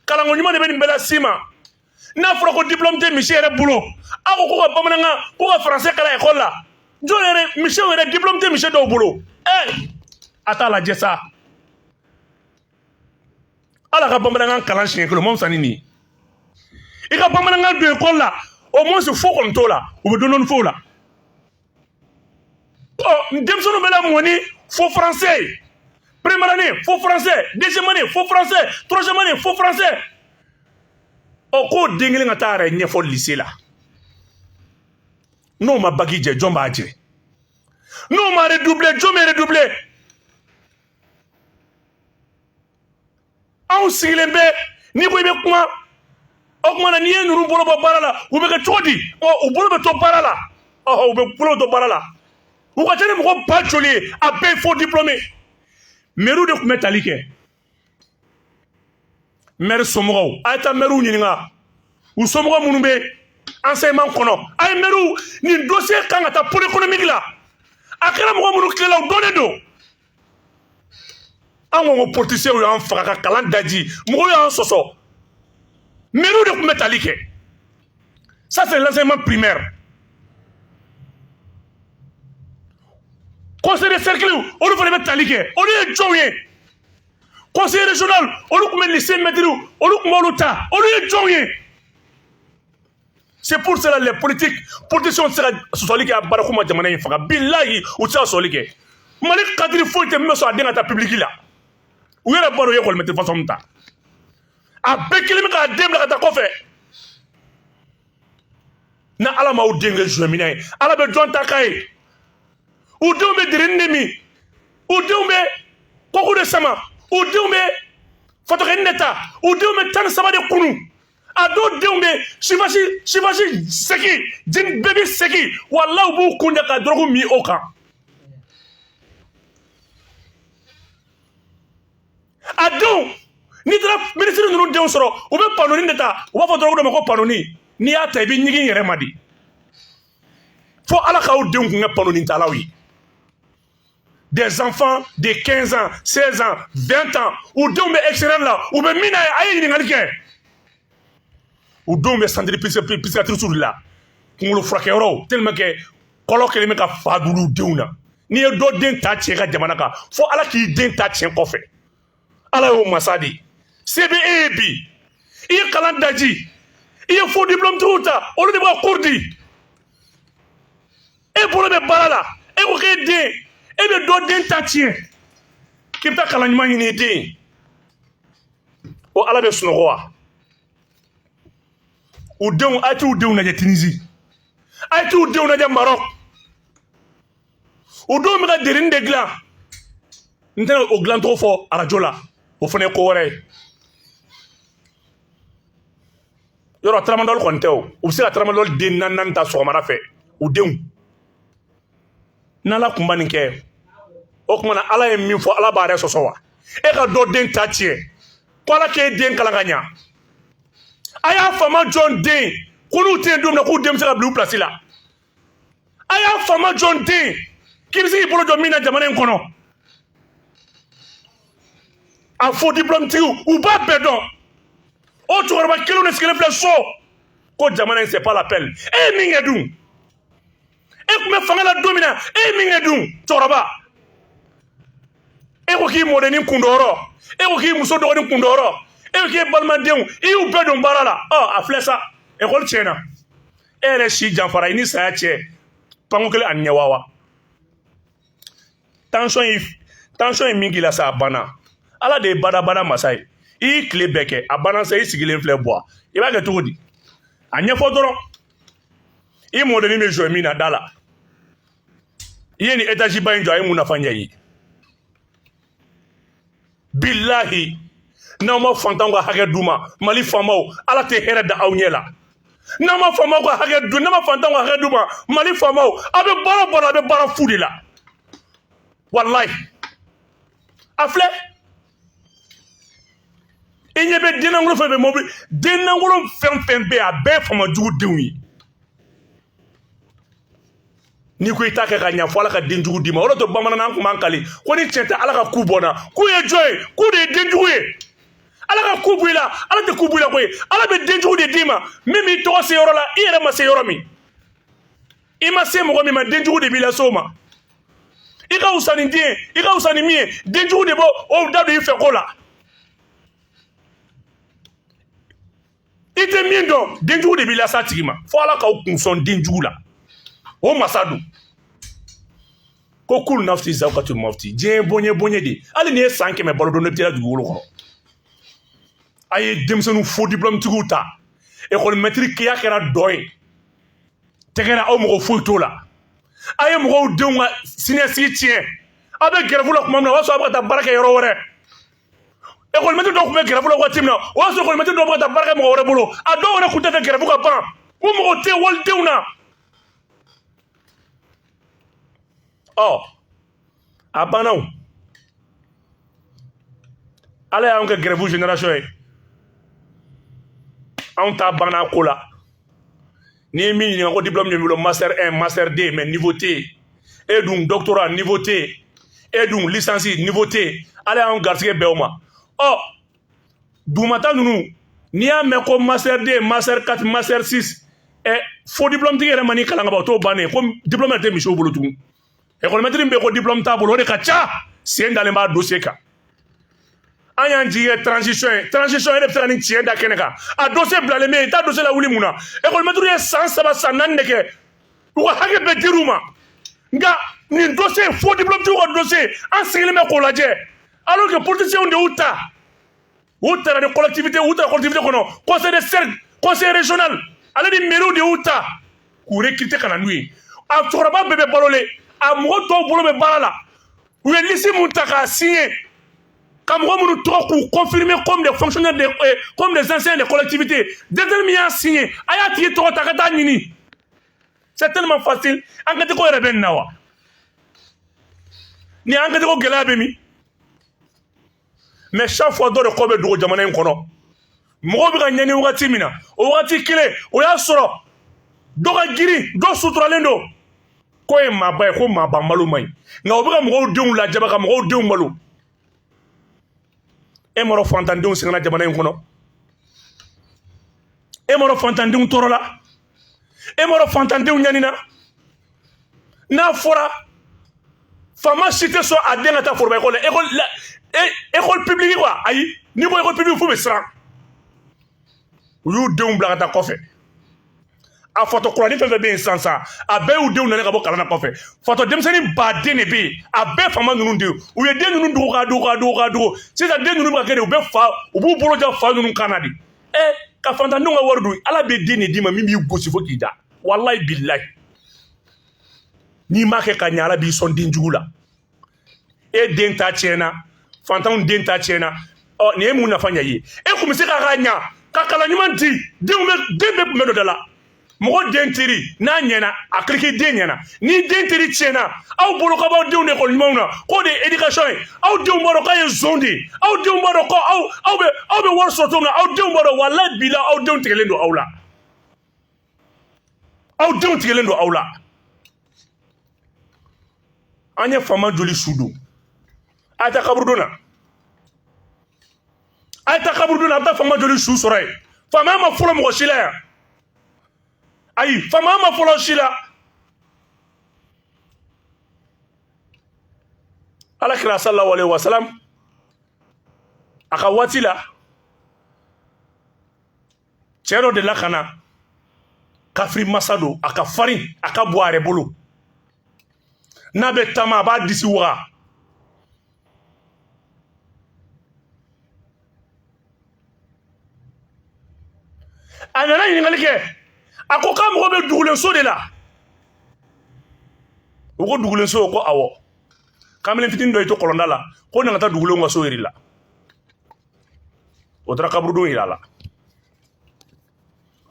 [SPEAKER 2] kalanko ɲuman de bɛ nin bɛɛ las'i ma. N'a fɔra ko diplôme tɛ misi yɛrɛ bolo, aw ko ka bamanankan, ko ka français kalan école la, jɔn yɛrɛ misiw yɛrɛ diplôme tɛ misi dɔw bolo. Ɛ a t'a lajɛ sa, ala ka bamanankan kalan siɲɛ kelen o ma fisa ni nin ye. I ka bamanankan don école la, au moins fo kɔni t'o la, u bɛ dɔɔni dɔɔni fɔ o la. Ɔ denmisɛnninw bɛ lamɔ ni faux français ye. Première année faux français, deuxième année faux français, troisième année faux français. Ɔ k'o den kelen ka taa yɛrɛ ɲɛfɔ lycée la, n'o ma bac jɛ, jɔn b'a jɛ? N'o ma redoubler, jɔn bɛ redoubler? Anw sigilen bɛ, n'i ko i bɛ kuma, o tuma na n'i ye ninnu bolo bɔ baara la, u bɛ kɛ cogo di? Ɔ u bolo bɛ to baara la, ɔ u bɛ bolo to baara la, u ka ca ni mɔgɔ ba joli ye, a bɛɛ ye faux diplômé. Mɛriw de tun bɛ tali kɛ, mɛri somɔgɔw, a ye taa mɛriw ɲininka, u somɔgɔ minnu bɛ enseignement kɔnɔ, a ye mɛriw, nin dossier kan ka taa pôle économique la, a kɛra mɔgɔ minnu tilela, u dɔnnen don. An ko politiciens y'an faga ka kalan daji, mɔgɔw y'an sɔsɔ, mɛriw de tun bɛ tali kɛ. Ça c'est l'enseignement primaire. Conseil de cercle, olu fana bɛ tali kɛ, olu ye jɔnw ye? Conseil régional, olu tun bɛ lycée maître, olu tun b'olu ta, olu ye jɔnw ye? C'est pour cela les politiques, politiciens tɛ se ka sɔsɔli kɛ a baara ko ma jamana in faga. Bilahi, u tɛ se ka sɔsɔli kɛ. Mali cadre foyi tɛ min bɛ sɔn a den ka taa public la. U yɛrɛ b'a dɔn u ye école maître façon min ta. A bɛɛ kelen bɛ k'a den bila ka taa kɔfɛ. Ni Ala m'aw den kɛ joint ye, Ala bɛ jɔn ta k'a ye. U denw bɛ derini de min, u denw bɛ kɔkɔ de sama, u denw bɛ fatɔkɛni de ta, u denw bɛ 13 de kunu. A dɔw denw bɛ sifasi segi, jini bɛɛ bɛ segi, walahi u b'u kun da ka dɔrɔgu min o kan. A denw, n'i taara minisiri ninnu denw sɔrɔ, u bɛ panoni de ta, u b'a fɔ dɔrɔgu dɔ ma ko panoni. N'i y'a ta i bɛ ɲigin yɛrɛ ma de. Fo Ala k'aw denw kun kɛ panoni talaw ye. Des enfants de 15 ans, 16 ans, 20 ans, u denw bɛ extérieur la, u bɛ min na ye, a ye ɲininkali kɛ. U denw bɛ centre psychiatrique de la, kunkolo furakɛyɔrɔw, tellement que kɔlɔ kɛlen bɛ ka fa d'olu denw na. N'i ye dɔ den ta tiɲɛ ka jamana kan, fo Ala k'i den ta tiɲɛ kɔfɛ. Ala y'o masa de ye. Se bɛ e ye bi, i ye kalan daji, i ye faux diplôme tigiw ta, olu de bɛ ka cours di. E bolo bɛ baara la, e ko k'e den, e bɛ dɔ den ta tiɲɛ, k'i bɛ taa kalan ɲuman ɲini i den ye. O Ala bɛ sunɔgɔ wa? U denw, a ye t'u denw lajɛ Tunisie, a ye t'u denw lajɛ Maroc. U denw bɛ ka derini de dilan. N tɛna o dilancogo fɔ arajo la, o fana ye ko wɛrɛ ye. Yɔrɔ tramadol kɔni tɛ o, u bɛ se ka tramadol den naani naani ta sɔgɔmada fɛ u denw. N'Ala kun ma nin kɛ, o tuma na Ala ye min fɔ, Ala b'a yɛrɛ sɔsɔ wa? E ka dɔ den ta tiɲɛ, ko Ala k'e den kalan ka ɲa. A y'a faama jɔn den, ko n'u tɛ yen don min na k'u den bɛ se ka bila u place la. A y'a faama jɔn den, k'i bɛ se k'i bolo jɔ min na jamana in kɔnɔ. A faux diplôme tigiw, u b'a bɛɛ dɔn. O cɛkɔrɔba kelenw de sigilen filɛ so ko jamana in c'est pas la peine. E ye min kɛ dun? E tun bɛ fanga la don min na, e ye min kɛ dun cɛkɔrɔba? E ko k'i mɔdennin kundɔyɔrɔ, e ko k'i muso dɔgɔnin kundɔyɔrɔ, e ko k'i balimadenw, i y'u bɛɛ don baara la. Ɔ a filɛ sa, ekɔli tiɲɛna. E yɛrɛ si janfara, i ni saya cɛ panko kelen ani ɲɛ wawa. Tension ye min k'i la sa, a banna. Ala de ye badabada masa ye. I y'i tile bɛɛ kɛ, a banna sa, i sigilen filɛ buwa. I b'a kɛ cogo di? A ɲɛfɔ dɔrɔn. I mɔdennin bɛ jɔ min na da la. I ye nin étage ba in jɔ, a ye mun nafa ɲɛ i ye? Bilahi, n'aw ma fantanw ka hakɛ d'u ma, Mali faamaw, Ala tɛ hɛrɛ da aw ɲɛ la. N'aw ma faamaw ka hakɛ d'u, n'aw ma fantanw ka hakɛ d'u ma, Mali faamaw, aw bɛ baara o baara, aw bɛ baara fu de la. Walayi, a filɛ, i ɲɛ bɛ dennankolo fɛn fɛn mobili, dennankolo fɛn fɛn bɛ yen, a bɛɛ ye faamajugu denw ye. N'i ko i t'a kɛ ka ɲa, fo Ala ka denjugu d'i ma. O de to bamanankan kun b'an kali ko ni tiɲɛ tɛ Ala ka ku bɔ n na. K'u ye jɔn ye? K'u de ye denjugu ye. Ala ka ku bɔ i la, Ala tɛ ku bɔ i la koyi. Ala bɛ denjugu de d'i ma min b'i tɔgɔ se yɔrɔ la, i yɛrɛ ma se yɔrɔ min. I ma se mɔgɔ min ma, denjugu de b'i lase o ma. I ka wusa ni den ye, i ka wusa ni min ye, denjugu de b'o o da don i fɛ ko la. I tɛ min dɔn, denjugu de b'i lase a tigi ma. Fo Ala k'aw kun sɔn denjugu la. O masa don. Ko kulu nafsi zawkatul mawti. Diɲɛ ye bonye bonye de. Hali n'i ye san 100 balo don, ne bɛ taa dugukolo kɔrɔ. A ye denmisɛnninw faux diplôme tigiw ta. École maître kiya kɛra dɔ ye. Tɛgɛrɛ aw mɔgɔ foyi t'o la. A ye mɔgɔw denw ka siniɲɛsigi tiɲɛ. Aw bɛ grève la tuma min na, o b'a sɔrɔ a bɛ ka taa baara kɛ yɔrɔ wɛrɛ. École maître dɔw tun bɛ grève la waati min na, o y'a sɔrɔ école maître dɔw bɛ ka taa baara kɛ mɔgɔ wɛrɛ bolo. A dɔw yɛrɛ tun tɛ fɛ grève ka ban. U mɔgɔ tɛ walidenw na. Ɔ a banna o. Ala y'anw kɛ grève génération ye. Anw ta banna ko la. N'i ye min ɲininka ko diplôme b'i bolo, master 1, master 2, mais niveau tɛ yen. E dun doctorat niveau tɛ yen. E dun licence niveau tɛ yen. Ala y'anw garisɛgɛ bɛn o ma. Ɔ dugumata ninnu, n'i y'a mɛn ko master 2, master 4, master 6, ɛ faux diplôme tigi yɛrɛ ma n'i kalan ka ban, o t'o bannen ye. Ko diplôme yɛrɛ tɛ misiw bolo tugun. École maître min bɛ yen ko diplôme t'a bolo, o de ka ca. Sen dalen b'a dossier kan. An y'an jigi kɛ transition ye. Transition e de bɛ se ka nin tiɲɛ da kɛnɛ kan. A dossier bilalen bɛ yen, i t'a dossier lawuli mun na? École maître ye san 3 san 4 de kɛ, u ka hakɛ bɛɛ dir'u ma. Nka Nin dossier, faux diplôme tigiw ka dossier, an sigilen bɛ k'o lajɛ, alors que politiciens de y'u ta, u taara ni collectivité, u taara collectivité kɔnɔ, conseil de cercle, conseil régional, ale ni mairie de y'u ta k'u recruter ka na n'u ye. A cɛkɔrɔba bɛɛ bɛ balolen, a mɔgɔ tɔw bolo bɛ baara la. U ye liste mun ta k'a signer, ka mɔgɔ minnu tɔgɔ k'u confirmer comme des fonctionnaires de, comme des anciens des collectivités, directeur min y'a signé, a y'a tigi tɔgɔ ta ka taa ɲini. C'est tellement facile. Enquête ko yɛrɛ bɛ nin na wa? Ni enquête ko gɛlɛya bɛ min? Mais chaque fois dɔ de kɔ bɛ dogo jamana in kɔnɔ. Mɔgɔw bɛ ka ɲɛni wagati min na, o wagati kelen o y'a sɔrɔ dɔ ka girin, dɔ suturalen don. Ko ye maaba ye, ko maaba malo man ɲi, nka u bɛ ka mɔgɔw denw lajaba, ka mɔgɔw denw malo. E m'a dɔn fantandenw sɛgɛnna jamana in kɔnɔ? E m'a dɔn fantandenw tɔɔrɔla? E m'a dɔn fantandenw ɲanina? N'a fɔra faama si tɛ sɔn a den ka taa foroba ekɔli la, école la, école publique quoi. Ayi, n'i ko école publique, f'u bɛ siran. U y'u denw bila ka taa kɔfɛ. A fatɔ kuranin fɛn fɛn bɛ yen sisan sisan, a bɛɛ y'u denw nana ka bɔ kalan na kɔfɛ. Fatɔ denmisɛnnin baden de bɛ yen, a bɛɛ faama ninnu de ye. U ye den ninnu dogo k'a dogo k'a dogo k'a dogo. Sisan den ninnu bɛ ka kɛ de, u bɛ fa, u b'u bolo ja fa ninnu kan na de. Ɛ, ka fantandenw ka wari dun. Ala bɛ den de d'i ma min b'i gosi fo k'i da. Walayi bilayi, n'i m'a kɛ ka ɲɛ, Ala b'i sɔn den jugu la. E den ta tiɲɛna, fantanw den ta tiɲɛna. Ɔ, nin ye mun nafa ɲɛ i ye? E kun bɛ se k'a ka ɲa ka kalan ɲuman di denw bɛ, den bɛɛ tun bɛ don da la. Mɔgɔ den teri n'a ɲɛna, a kiriki den ɲɛna. Ni den teri tiɲɛna, aw bolo k'aw b'aw denw ekɔli ɲumanw na, k'o de ye éducation ye. Aw denw b'a dɔn k'a ye zon de ye. Aw denw b'a dɔn ko aw bɛ wari sɔrɔ cogo min na. Aw denw b'a dɔn. Walayi bila, aw denw tigɛlen don aw la, aw denw tigɛlen don aw la. An ye faama joli su don? A ye taa kaburudon na, a ye taa kaburudon na, a bɛ taa faama joli su sɔrɔ yen. Faamaya ma fɔlɔ mɔgɔ si la yan. Ayi, faamaya ma fɔlɔ si la. Ala kira sallallahu alaihi wasallam a ka waati la, cɛ dɔ delila ka na, kafiri masa don, a ka farin, a ka bon a yɛrɛ bolo. N'a bɛ taama, a b'a disi waga. A nana ɲininkali kɛ, a ko k'a mago bɛ dugulenso de la. U ko dugulenso? Ko awɔ. Kamalen fitinin dɔ y'i to kɔlɔnda la, ko na ka taa dugulenw ka so yir'i la. O taara kaburudon yira a la.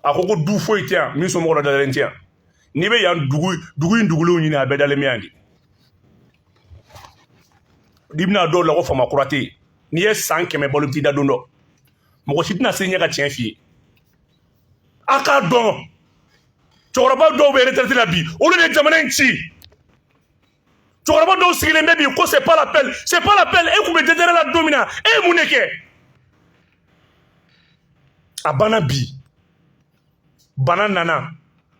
[SPEAKER 2] A ko ko du foyi tɛ yan min somɔgɔ dɔ dalen tɛ yan. N'i bɛ yan dugu in dugulenw ɲini, a bɛɛ dalen bɛ yan de. I bɛna dɔw la ko faama kura tɛ yen. N'i ye san 100 balo, i bɛ t'i da don dɔ, mɔgɔ si tɛna se ɲɛ ka tiɲɛ f'i ye. A k'a dɔn, cɛkɔrɔba dɔw bɛ retraite la bi, olu de ye jamana in ci. Cɛkɔrɔba dɔw sigilen bɛ bi ko c'est pas la peine, c'est pas la peine. E tun bɛ DDR la don min na, e ye mun de kɛ? A banna bi, bana nana.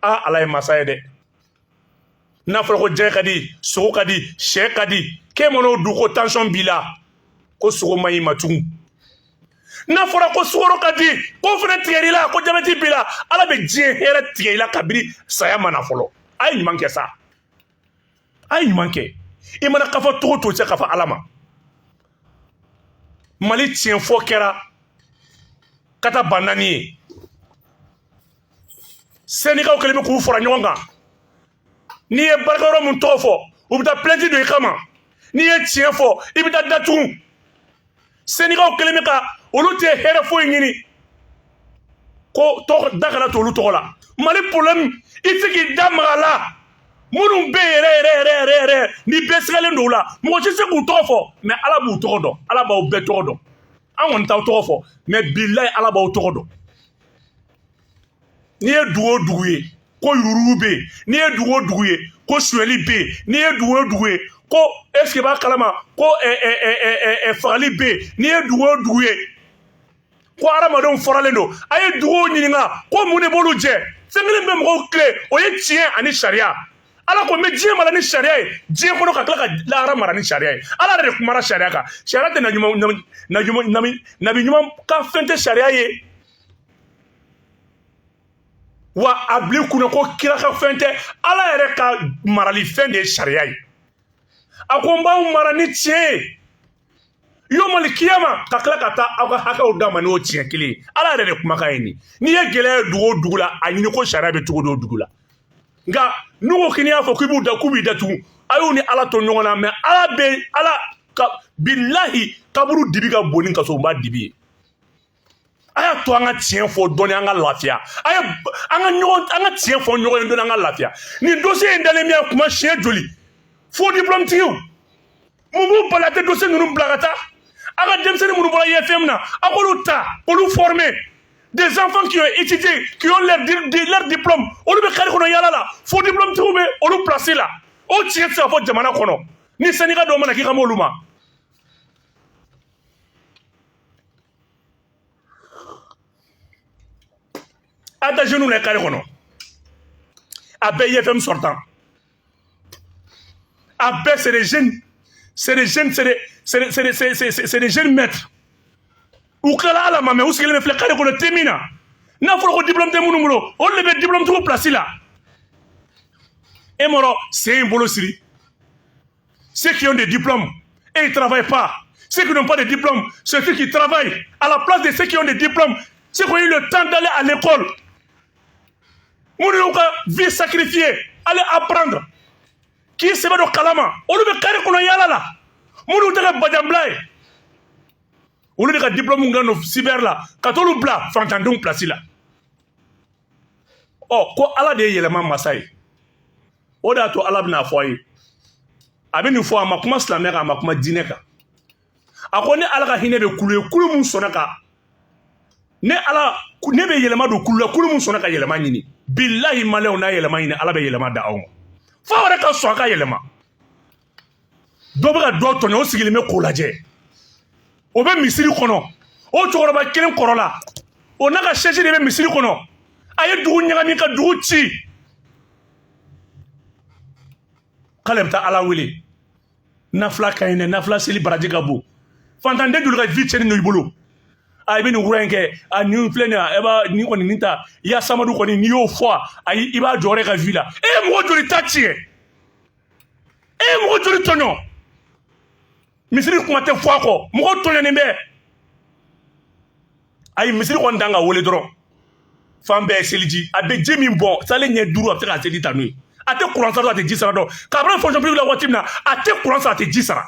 [SPEAKER 2] A Ala ye masa ye dɛ. N'a fɔra ko jɛgɛ ka di, sogo ka di, sɛ ka di, k'e man'o dun ko tension b'i la, ko sogo man ɲi ma tugun. N'a fɔra ko sukaro ka di, k'o fana tigɛr'i la, ko jabɛti b'i la. Ala bɛ diɲɛ hɛrɛ tigɛ i la kabini saya ma na fɔlɔ. A ye ɲuman kɛ sa, a ye ɲuman kɛ. I mana kafa togo to cɛ, kafa Ala ma. Mali tiɲɛ fɔ kɛra ka taa ba naani ye. Sɛndikaw kɛlen bɛ k'u fara ɲɔgɔn kan. N'i ye baarakɛyɔrɔ min tɔgɔ fɔ, u bɛ taa plainte don i kama. N'i ye tiɲɛ fɔ, i bɛ taa datugu. Sɛndikaw kɛlen bɛ ka olu tɛ hɛrɛ foyi ɲini, ko tɔgɔ da kana to olu tɔgɔ la. Mali problème, i tɛ se k'i da maga a la. Minnu bɛ yɛrɛ yɛrɛ yɛrɛ yɛrɛ yɛrɛ, ni bɛɛ sigalen don u la, mɔgɔ si tɛ se k'u tɔgɔ fɔ, mais Ala b'u tɔgɔ dɔn. Ala b'aw bɛɛ tɔgɔ dɔn. An kɔni t'aw tɔgɔ fɔ, mais bilayi Ala b'aw tɔgɔ dɔn. N'i ye dugu o dugu ye ko yurugu bɛ yen, n'i ye dugu o dugu ye ko sonyɛli bɛ yen, n'i ye dugu o dugu ye ko est ce que b'a kalama ko fagali bɛ yen, n'i ye dugu o dugu ye ko hadamadenw faralen don, a ye duguw ɲininka ko mun de b'olu jɛ. Fɛn kelen bɛ mɔgɔw tile, o ye tiɲɛ ani sariya. Ala ko n bɛ diɲɛ mara ni sariya ye diɲɛ kɔnɔ, ka tila ka lahara mara ni sariya ye. Ala yɛrɛ de kumara sariya kan. Sariya tɛ nabi ɲuman ka fɛn tɛ sariya ye. Wa a bil'i kunna ko kira ka fɛn tɛ, Ala yɛrɛ ka marali fɛn de ye sariya ye. A ko n b'aw mara ni tiɲɛ ye yomali kiyama, ka tila ka taa aw ka hakɛw d'a ma n'o tiɲɛ kelen ye. Ala yɛrɛ de kumakan ye nin. N'i ye gɛlɛya ye dugu o dugu la, a ɲini ko sariya bɛ cogo di o dugu la. Nka n'u ko k'i y'a fɔ k'i b'u da, k'u b'i datugu, a y'u ni Ala to ɲɔgɔn na. Mais Ala bɛ ala ka bilahi kaburu dibi ka bon ni kasoba dibi ye. A y'a to an ka tiɲɛ fɔ dɔɔni, an ka lafiya. A ye an ka ɲɔgɔn, an ka tiɲɛ fɔ ɲɔgɔn ye dɔɔni, an ka lafiya. Nin dossier in dalen bɛ yan kuma siɲɛ joli? Faux diplôme tigiw, mun b'u bali a tɛ dossier ninnu bila ka taa? A ka denmisɛnnin minnu bɔra IFM na, a k'olu ta k'olu former. Des enfants qui ont étudié, qui ont leur diplôme, olu bɛ carré kɔnɔ yala la. Faux diplôme tigiw bɛ olu place la. O tiɲɛ tɛ se ka fɔ jamana kɔnɔ. Ni syndicat dɔw mana k'i ka m'olu ma. A ta jeunes la carré kɔnɔ, a bɛɛ IFM sortant, a bɛɛ c'est des jeunes, c'est des jeunes, c'est des jeunes maîtres. U tilala ala ma, mais u sigilen bɛ filɛ carré kɔnɔ te min na. N'a fɔra ko diplôme tɛ minnu bolo, olu de bɛ diplôme tigiw place la. E mɔrɔ sen in bolo siri. Ceux qui ont des diplômes et ils ne travaillent pas, ceux qui n'ont pas de diplôme, ceux qui travaillent à la place de ceux qui ont des diplômes, ceux qui ont eu le temps d'aller à l'école, minnu y'u ka vie sacrifiée aller apprendre, k'i sɛbɛ don kalama, olu bɛ carré kɔnɔ yala la. Minnu tɛ kɛ bajanbila ye, olu de ka diplôme dilan don cyber la, ka t'olu bila fantandenw place la. Ɔ ko Ala de ye yɛlɛma masa ye. O de y'a to Ala bɛna fɔ a ye, a bɛ nin fɔ, a ma kuma silamɛ kan, a ma kuma diinɛ kan. A ko ne Ala ka hinɛ bɛ kulu ye, kulu mun sɔnna ka ne Ala, ne bɛ yɛlɛma don kulu la, kulu mun sɔnna ka yɛlɛma ɲini. Bilahi, maliyɛnw n'a yɛlɛma ɲini, Ala bɛ yɛlɛma da aw ma. Fo aw yɛrɛ ka sɔn a ka yɛlɛma. Dɔ bɛ ka dɔ tɔɲɔ, o sigilen bɛ k'o lajɛ, o bɛ misiri kɔnɔ. O cɛkɔrɔba kelen kɔrɔla, o n'a ka chaise de bɛ misiri kɔnɔ. A ye dugu ɲagami ka dugu ci, k'ale bɛ taa Ala wele. Nafila ka ɲi dɛ, nafila seli baraji ka bon. Fantanden joli ka vie tiɲɛnen don i bolo? A i bɛ nin wura in kɛ, a nin filɛ nin ye, e b'a nin kɔni nin ta, i ya samadu kɔni, n'i y'o fɔ, ayi, i b'a jɔyɔrɔ ka vie la. E ye mɔgɔ joli ta tiɲɛ? E ye mɔgɔ joli tɔɲɔ? Misiri kuma tɛ fɔ a kɔ, mɔgɔ tɔɲɔnen bɛ. Ayi, misiri kɔni dan ka wele dɔrɔn, fan bɛɛ ye seliji. A bɛ ji min bɔn sale ɲɛ 5, a bɛ se ka seli ta n'o ye. A tɛ kuran sara, a tɛ ji sara dɔn. K'a bɛ fonction publique la waati min na, a tɛ kuran sara, a tɛ ji sara.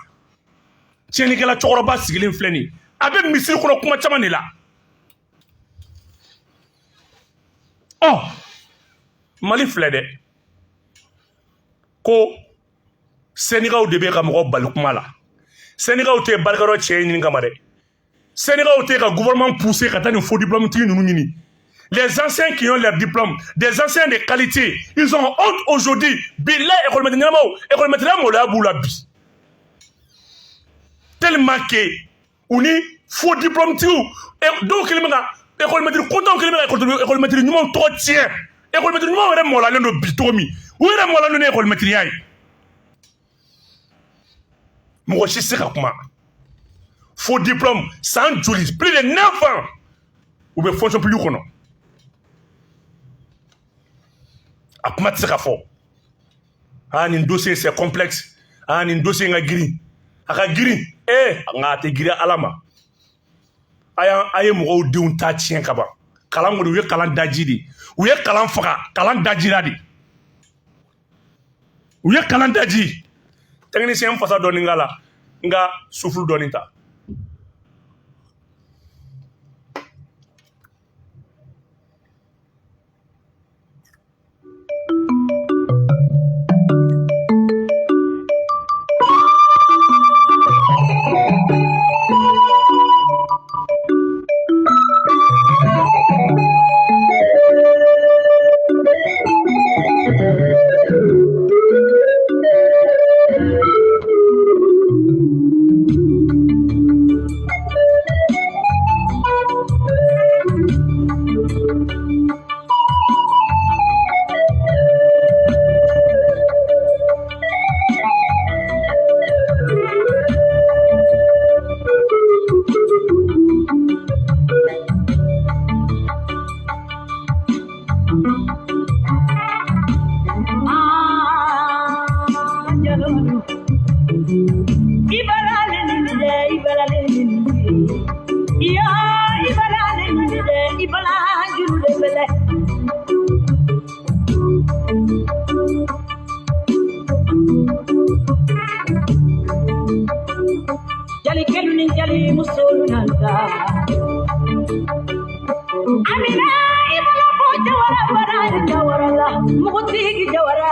[SPEAKER 2] Tiɲɛnikɛla cɛkɔrɔba sigilen filɛ nin ye, a bɛ misiri kɔnɔ kuma caman de la. Ɔ Mali filɛ dɛ, ko syndicats de bɛ ka mɔgɔ bali kuma la. Syndicats tɛ barikayɔrɔ cɛ ɲini kama dɛ. Syndicats tɛ ka gouvernement pousser ka taa nin faux diplôme tigi ninnu ɲini. Les anciens qui ont leur diplôme, des anciens de qualité, ils ont honte aujourd'hui. Bilahi, école maître ɲɛnamaw, école maître maloya b'u la bi. Tellement que u ni faux diplôme tigiw, dɔw kɛlen bɛ ka école maître content kɛlen bɛ ka école maître ɲumanw tɔgɔ tiɲɛ. École maître ɲumanw yɛrɛ mɔlalen don bi cogo min, u yɛrɛ mɔlalen don ni école maître ya ye. Mɔgɔ si tɛ se ka kuma. Faux diplôme, san joli, plus de 9 ans, u bɛ fonction publique kɔnɔ. A kuma tɛ se ka fɔ. Ah, nin dossier c'est complexe. Ah, nin dossier in ka girin, a ka girin. Eh, nka a tɛ girin Ala ma. A y'an, a ye mɔgɔw denw ta tiɲɛ ka ban. Kalan kɔni, u ye kalan daji de, u ye kalan faga, kalan dajira de, u ye kalan daji. Technicien fasa dɔɔni k'a la, n ka souffle dɔɔni ta.
[SPEAKER 1] balalen ɲini iyo i balalen ɲini dɛ i bala juru de bɛlɛ jalikɛlu ni jali musolu nanta Amina i bala ko jawara bara jawara la mugutigi jawara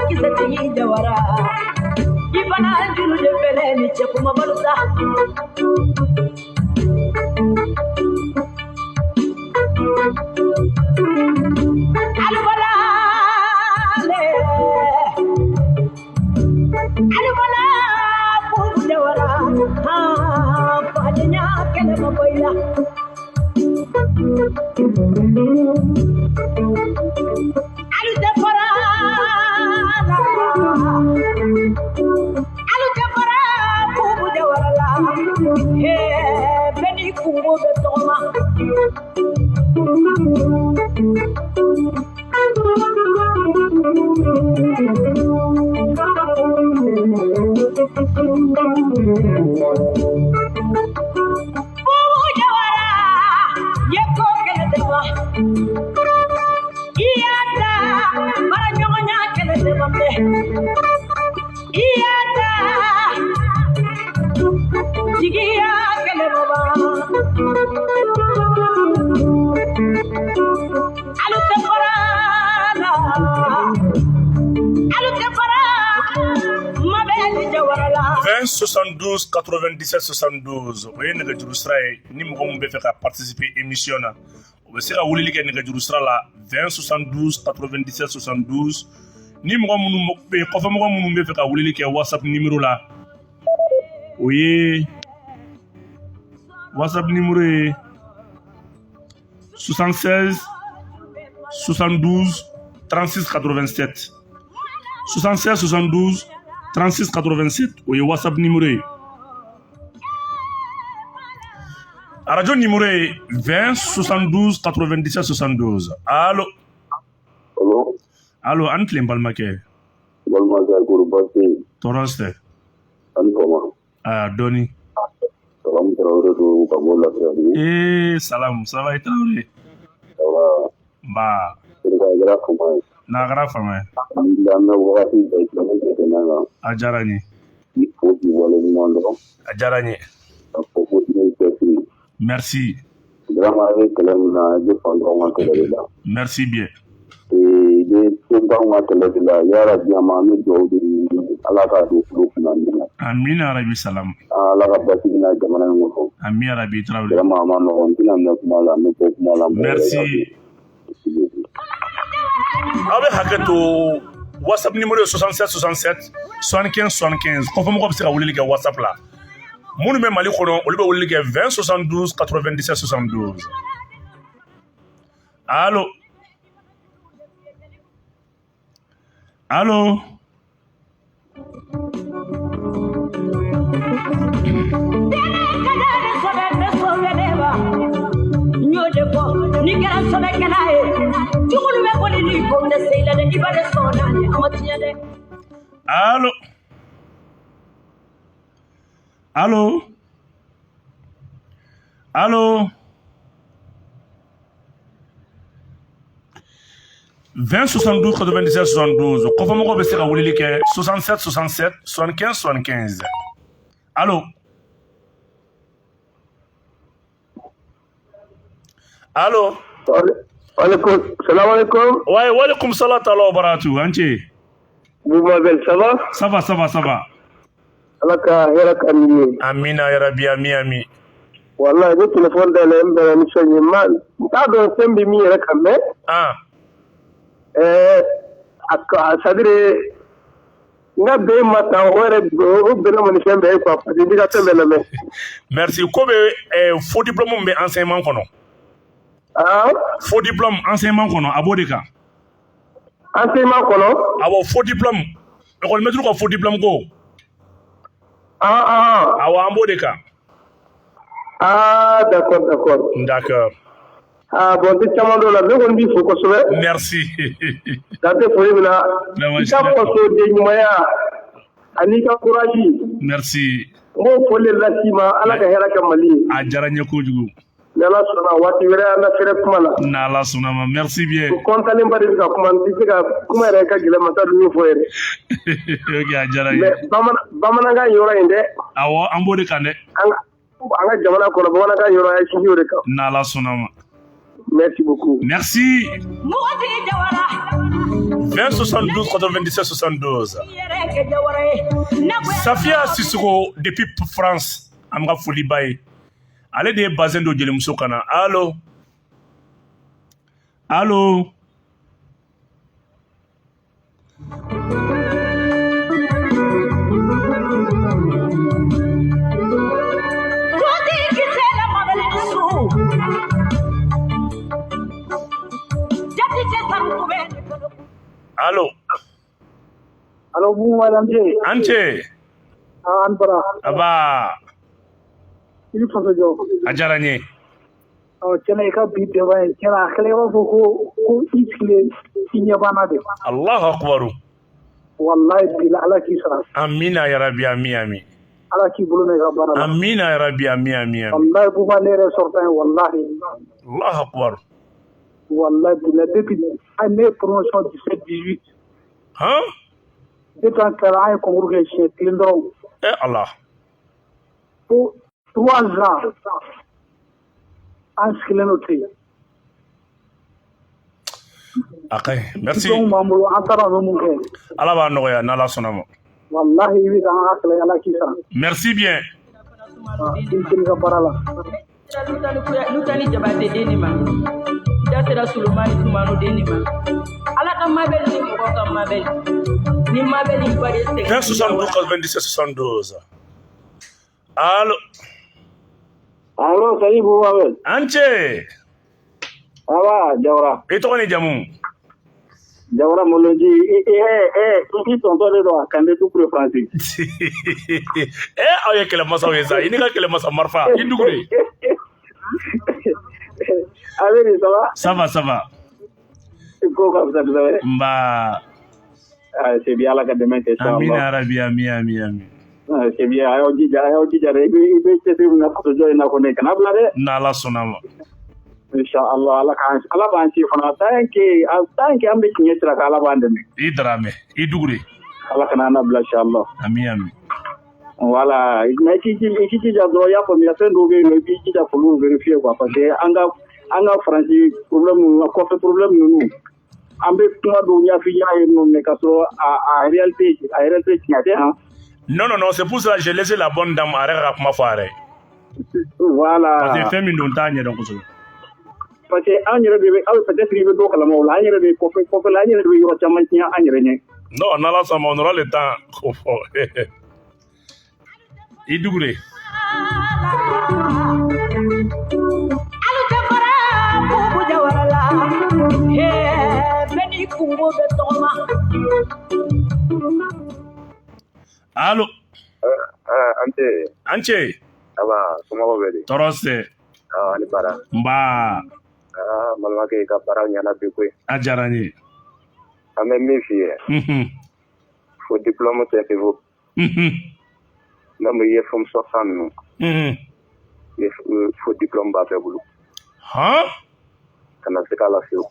[SPEAKER 1] kisɛtigi jawara i bala juru de bɛlɛ ni cɛ kuma balo sa Alubala le alubala bubu jawara ha fadenya kɛlɛ ma bɔ i la Alu tɛ fara la alu tɛ fara bubu jawara la hee bɛɛ n'i kungo bɛ tɔgɔma Bubu jawara ye ko kɛlɛ tɛ ban i y'a ta baara ɲɔgɔnya kɛlɛ tɛ ban dɛ i y'a ta jigiya kɛlɛ ma ban alu tɛ fara la alu tɛ fara mabɛli jawara la
[SPEAKER 2] 20 72 97 72 o ye nɛgɛjuru sira ye ni mɔgɔ min bɛ fɛ ka participer émission na o bɛ se ka weleli kɛ nɛgɛjuru sira la 20 72 97 72 ni mɔgɔ minnu bɛ yen kɔfɛmɔgɔ minnu bɛ fɛ ka weleli kɛ WhatsApp numéro la o ye WhatsApp numéro ye 76 72 36 87 76 72 36 87 o ye WhatsApp numéro ye arajo numéro ye 20 72 97 72 allo
[SPEAKER 4] Allo,
[SPEAKER 2] allo an tilen balimakɛ
[SPEAKER 4] balimakɛ kɔri baasi tɛ yen?
[SPEAKER 2] Tɔɔrɔ tɛ
[SPEAKER 4] A ni sɔgɔma.
[SPEAKER 2] Aa dɔɔni
[SPEAKER 4] Salamu Tarawele don ka bɔ Lafiyabugu.
[SPEAKER 2] Ee Salamu ça va i Tarawele
[SPEAKER 4] Ça va.
[SPEAKER 2] Nba
[SPEAKER 4] Terikɛ a kɛra fama ye.
[SPEAKER 2] N'a kɛra fama ye
[SPEAKER 4] An b'i lamɛn wagati bɛɛ i tɛ tɛmɛ kan.
[SPEAKER 2] A diyara n ye.
[SPEAKER 4] K'i fo k'i waleɲuman dɔn.
[SPEAKER 2] A diyara n ye.
[SPEAKER 4] Ka fɔ ko i ni cɛsiri.
[SPEAKER 2] Merci.
[SPEAKER 4] Vraiment i bɛ kɛlɛ min na i bɛ fantanw ka kɛlɛ de la.
[SPEAKER 2] Merci bien.
[SPEAKER 4] I bɛ sentanw ka kɛlɛ de la yarabi an bɛ dugawu de ɲini Ala k'a don tulo kunna ɲinɛ.
[SPEAKER 2] Amina rabi salam.
[SPEAKER 4] Ala ka basigi na jamana in kɔnɔ.
[SPEAKER 2] Amina rabi Tarawele.
[SPEAKER 4] Vraiment a ma nɔgɔn n tɛna mɛn kuma la n bɛ bɔ kuma la.
[SPEAKER 2] Merci. Aw bɛ hakɛ to WhatsApp numéro ye 67 67 75 75 kɔfɛmɔgɔw bɛ se ka weleli kɛ WhatsApp la minnu bɛ Mali kɔnɔ olu bɛ weleli kɛ 20 72 97 72 allo allo
[SPEAKER 1] N y'o de fɔ n'i kɛra sɛbɛkɛla ye jugulu bɛ boli n'i ko tɛ se i la dɛ i b'a de sɔn naani a ma tiɲɛ dɛ
[SPEAKER 2] allo allo allo 20 72 97 72 kɔfɛmɔgɔw bɛ se ka weleli kɛ 67 67 75 75 allo allo
[SPEAKER 5] Alaikum, salam alaikum.
[SPEAKER 2] Ouais, walaikum salam ta'ala wa barakatuh. An ce.
[SPEAKER 5] Boumabel, ça va?
[SPEAKER 2] Ça va, ça va, ça va.
[SPEAKER 5] Ala ka hɛrɛ ka nin ye.
[SPEAKER 2] Amina ya rabbi, ami ami.
[SPEAKER 5] Wallahi ne téléphone dayɛlɛ n bɛnna ni fɛn ye ma n t'a dɔn fɛn bɛ min yɛrɛ kan mais
[SPEAKER 2] Ah,
[SPEAKER 5] a c'est à dire n ka bɛn ma tan o yɛrɛ o bɛnna ma ni fɛn bɛɛ ye quoi parce que n b'i ka fɛn bɛɛ lamɛn.
[SPEAKER 2] Merci. Ko bɛ faux diplôme min bɛ enseignement kɔnɔ.
[SPEAKER 5] Ah,
[SPEAKER 2] Faux diplôme enseignement kɔnɔ a b'o de kan.
[SPEAKER 5] Enseignement kɔnɔ.
[SPEAKER 2] Awɔ, faux diplôme. École maître ka faux diplôme ko.
[SPEAKER 5] Ah ah.
[SPEAKER 2] Awɔ, an b'o de kan.
[SPEAKER 5] Ah, d'accord, d'accord.
[SPEAKER 2] D'accord.
[SPEAKER 5] Ah bon, n tɛ caman dɔn o la ne kɔni b'i fo kosɛbɛ.
[SPEAKER 2] Merci.
[SPEAKER 5] Dan tɛ foli min na.
[SPEAKER 2] Vraiment,
[SPEAKER 5] I ka
[SPEAKER 2] je suis d'accord.
[SPEAKER 5] fasoden ɲumanya ani i ka courage.
[SPEAKER 2] Merci.
[SPEAKER 5] N b'o foli de las'i ma, Ala ka hɛrɛ kɛ Mali ye.
[SPEAKER 2] A diyara n ye kojugu.
[SPEAKER 5] Ni Ala sɔnna, waati wɛrɛ an na fɛrɛ kuma la.
[SPEAKER 2] N'Ala sɔnna ma, merci bien.
[SPEAKER 5] Kɔntalenba de bɛ ka kuma, n tɛ se ka kuma yɛrɛ ka gɛlɛn, ma t'a dɔn n y'o fɔ yɛrɛ.
[SPEAKER 2] Ok, a diyara n ye.
[SPEAKER 5] Mais bamanankan yɔrɔ in dɛ.
[SPEAKER 2] Awɔ, an b'o de kan dɛ.
[SPEAKER 5] An ka jamana kɔnɔ, bamanankan yɔrɔ a ye sinsin o de kan.
[SPEAKER 2] N'Ala sɔnna ma.
[SPEAKER 5] Merci beaucoup.
[SPEAKER 2] Merci. 20 72 97 72. Safia Sissoko depuis France. An ka foli ba ye. Ale de ye bazin don jelimuso kan na. Allo. Allo. Allo.
[SPEAKER 3] Allo, Bouba Dante.
[SPEAKER 2] Ante.
[SPEAKER 3] An bara.
[SPEAKER 2] Aba.
[SPEAKER 3] I bɛ faso jɔ.
[SPEAKER 2] A diyara n ye.
[SPEAKER 3] Ɔ, tiɲɛna i ka bi débat in, tiɲɛna a kɛlen i b'a fɔ ko i sigilen i ɲɛ banna de.
[SPEAKER 2] Allahu akbar.
[SPEAKER 3] Walahi bila, Ala k'i sara.
[SPEAKER 2] Amina ya Rabbi, ami ami.
[SPEAKER 3] Ala k'i bolo mɛn i ka baara la.
[SPEAKER 2] Amina ya Rabbi, ami ami ami.
[SPEAKER 3] Walahi Bouba, ne yɛrɛ sɔrɔta ye, walahi.
[SPEAKER 2] Allahu akbar.
[SPEAKER 3] Walahi bila, depuis ne ye promotion 17 18.
[SPEAKER 2] Han?
[SPEAKER 3] Depuis an tilala, an ye concours kɛ siɲɛ kelen dɔrɔn.
[SPEAKER 2] Eh Allah.
[SPEAKER 3] Fo 3 ans an sigilen don ten.
[SPEAKER 2] A ka ɲi. Merci.
[SPEAKER 3] Diplôme b'an bolo, an t'a dɔn an bɛ mun kɛ.
[SPEAKER 2] Ala b'a nɔgɔya n'Ala sɔnna ma.
[SPEAKER 3] Walahi i bɛ ka an ka kɛlɛ, Ala k'i sara.
[SPEAKER 2] Merci bien.
[SPEAKER 3] I ni ka baara la.
[SPEAKER 6] Lutani Jabate den de ma. Da sera Solomani Sumano den de ma. Ala ka mabɛli ni mɔgɔ ka mabɛli. Ni mabɛli ba de sɛgɛn.
[SPEAKER 2] 20 72 97 72. Allo.
[SPEAKER 4] Allo, salut Bouba.
[SPEAKER 2] Ance.
[SPEAKER 4] Ça va, Jawara?
[SPEAKER 2] I tɔgɔ ni jamu?
[SPEAKER 4] Jawara Moloji, i tɔntɔ de don a kan bɛ Dukure Faransi.
[SPEAKER 2] Eh, aw ye kɛlɛmasaw ye sa, i ni ka kɛlɛmasa marifa, i Dukure.
[SPEAKER 4] A bɛ di, ça va?
[SPEAKER 2] Ça va, ça va.
[SPEAKER 4] Ko ka fisa kosɛbɛ.
[SPEAKER 2] Nba.
[SPEAKER 4] Ah, c'est bien, Ala ka dɛmɛ kɛ, inchallah.
[SPEAKER 2] Amina rabi, ami ami ami.
[SPEAKER 4] Ah, c'est bien, a y'aw jija, a y'aw jija dɛ, i bɛ cɛsiri min na fasojɔ in na kɔni, kana bila dɛ.
[SPEAKER 2] N'Ala sɔnna ma.
[SPEAKER 4] Inchallah, Ala k'an, Ala b'an ci fana, tant que an bɛ tiɲɛ sira kan, Ala b'an dɛmɛ.
[SPEAKER 2] I Daramɛ, i Dukure.
[SPEAKER 4] Ala kana an nabila, inchallah.
[SPEAKER 2] Ami ami.
[SPEAKER 4] Voilà, mais i k'i jija dɔrɔn, i y'a faamuya, fɛn dɔw bɛ yen nɔ, i b'i jija k'olu vérifier quoi, parce que an ka Faransi problème ninnu, kɔfɛ problème ninnu, an bɛ kuma dɔw ɲɛf'i ɲɛna yen nɔ, mais k'a sɔrɔ a réalité tiɲɛ tɛ han.
[SPEAKER 2] Non, non, non, c'est pour cela que j'ai laissé la bonne dame a yɛrɛ ka kuma fɔ a yɛrɛ ye.
[SPEAKER 4] Voilà.
[SPEAKER 2] Parce que fɛn min don, n t'a ɲɛdɔn kosɛbɛ.
[SPEAKER 4] Parce que an yɛrɛ de bɛ, aw peut-être i bɛ dɔ kalama o la, an yɛrɛ de kɔfɛ la, an yɛrɛ de bɛ yɔrɔ caman tiɲɛ an yɛrɛ ɲɛ.
[SPEAKER 2] Non, n'Ala sɔnna ma, on aura le temps k'o fɔ. I Dukure.
[SPEAKER 6] Alu jafara bubu jawara la. Bɛɛ n'i kungo bɛ tɔgɔma.
[SPEAKER 2] Allo.
[SPEAKER 7] An tɛ.
[SPEAKER 2] An ce.
[SPEAKER 7] Aba, somɔgɔw bɛ di?
[SPEAKER 2] Tɔɔrɔ tɛ.
[SPEAKER 7] Ah, ni baara.
[SPEAKER 2] Nba.
[SPEAKER 7] Ah, n balimakɛ, i ka baara ɲɛna bi koyi.
[SPEAKER 2] A diyara n ye.
[SPEAKER 7] An bɛ min f'i ye, fo diplôme tɛ pewu. Même i ye fɛn sɔrɔ ninnu, fo diplôme b'a bɛɛ bolo.
[SPEAKER 2] Han?
[SPEAKER 7] Kana se k'a la fiyewu.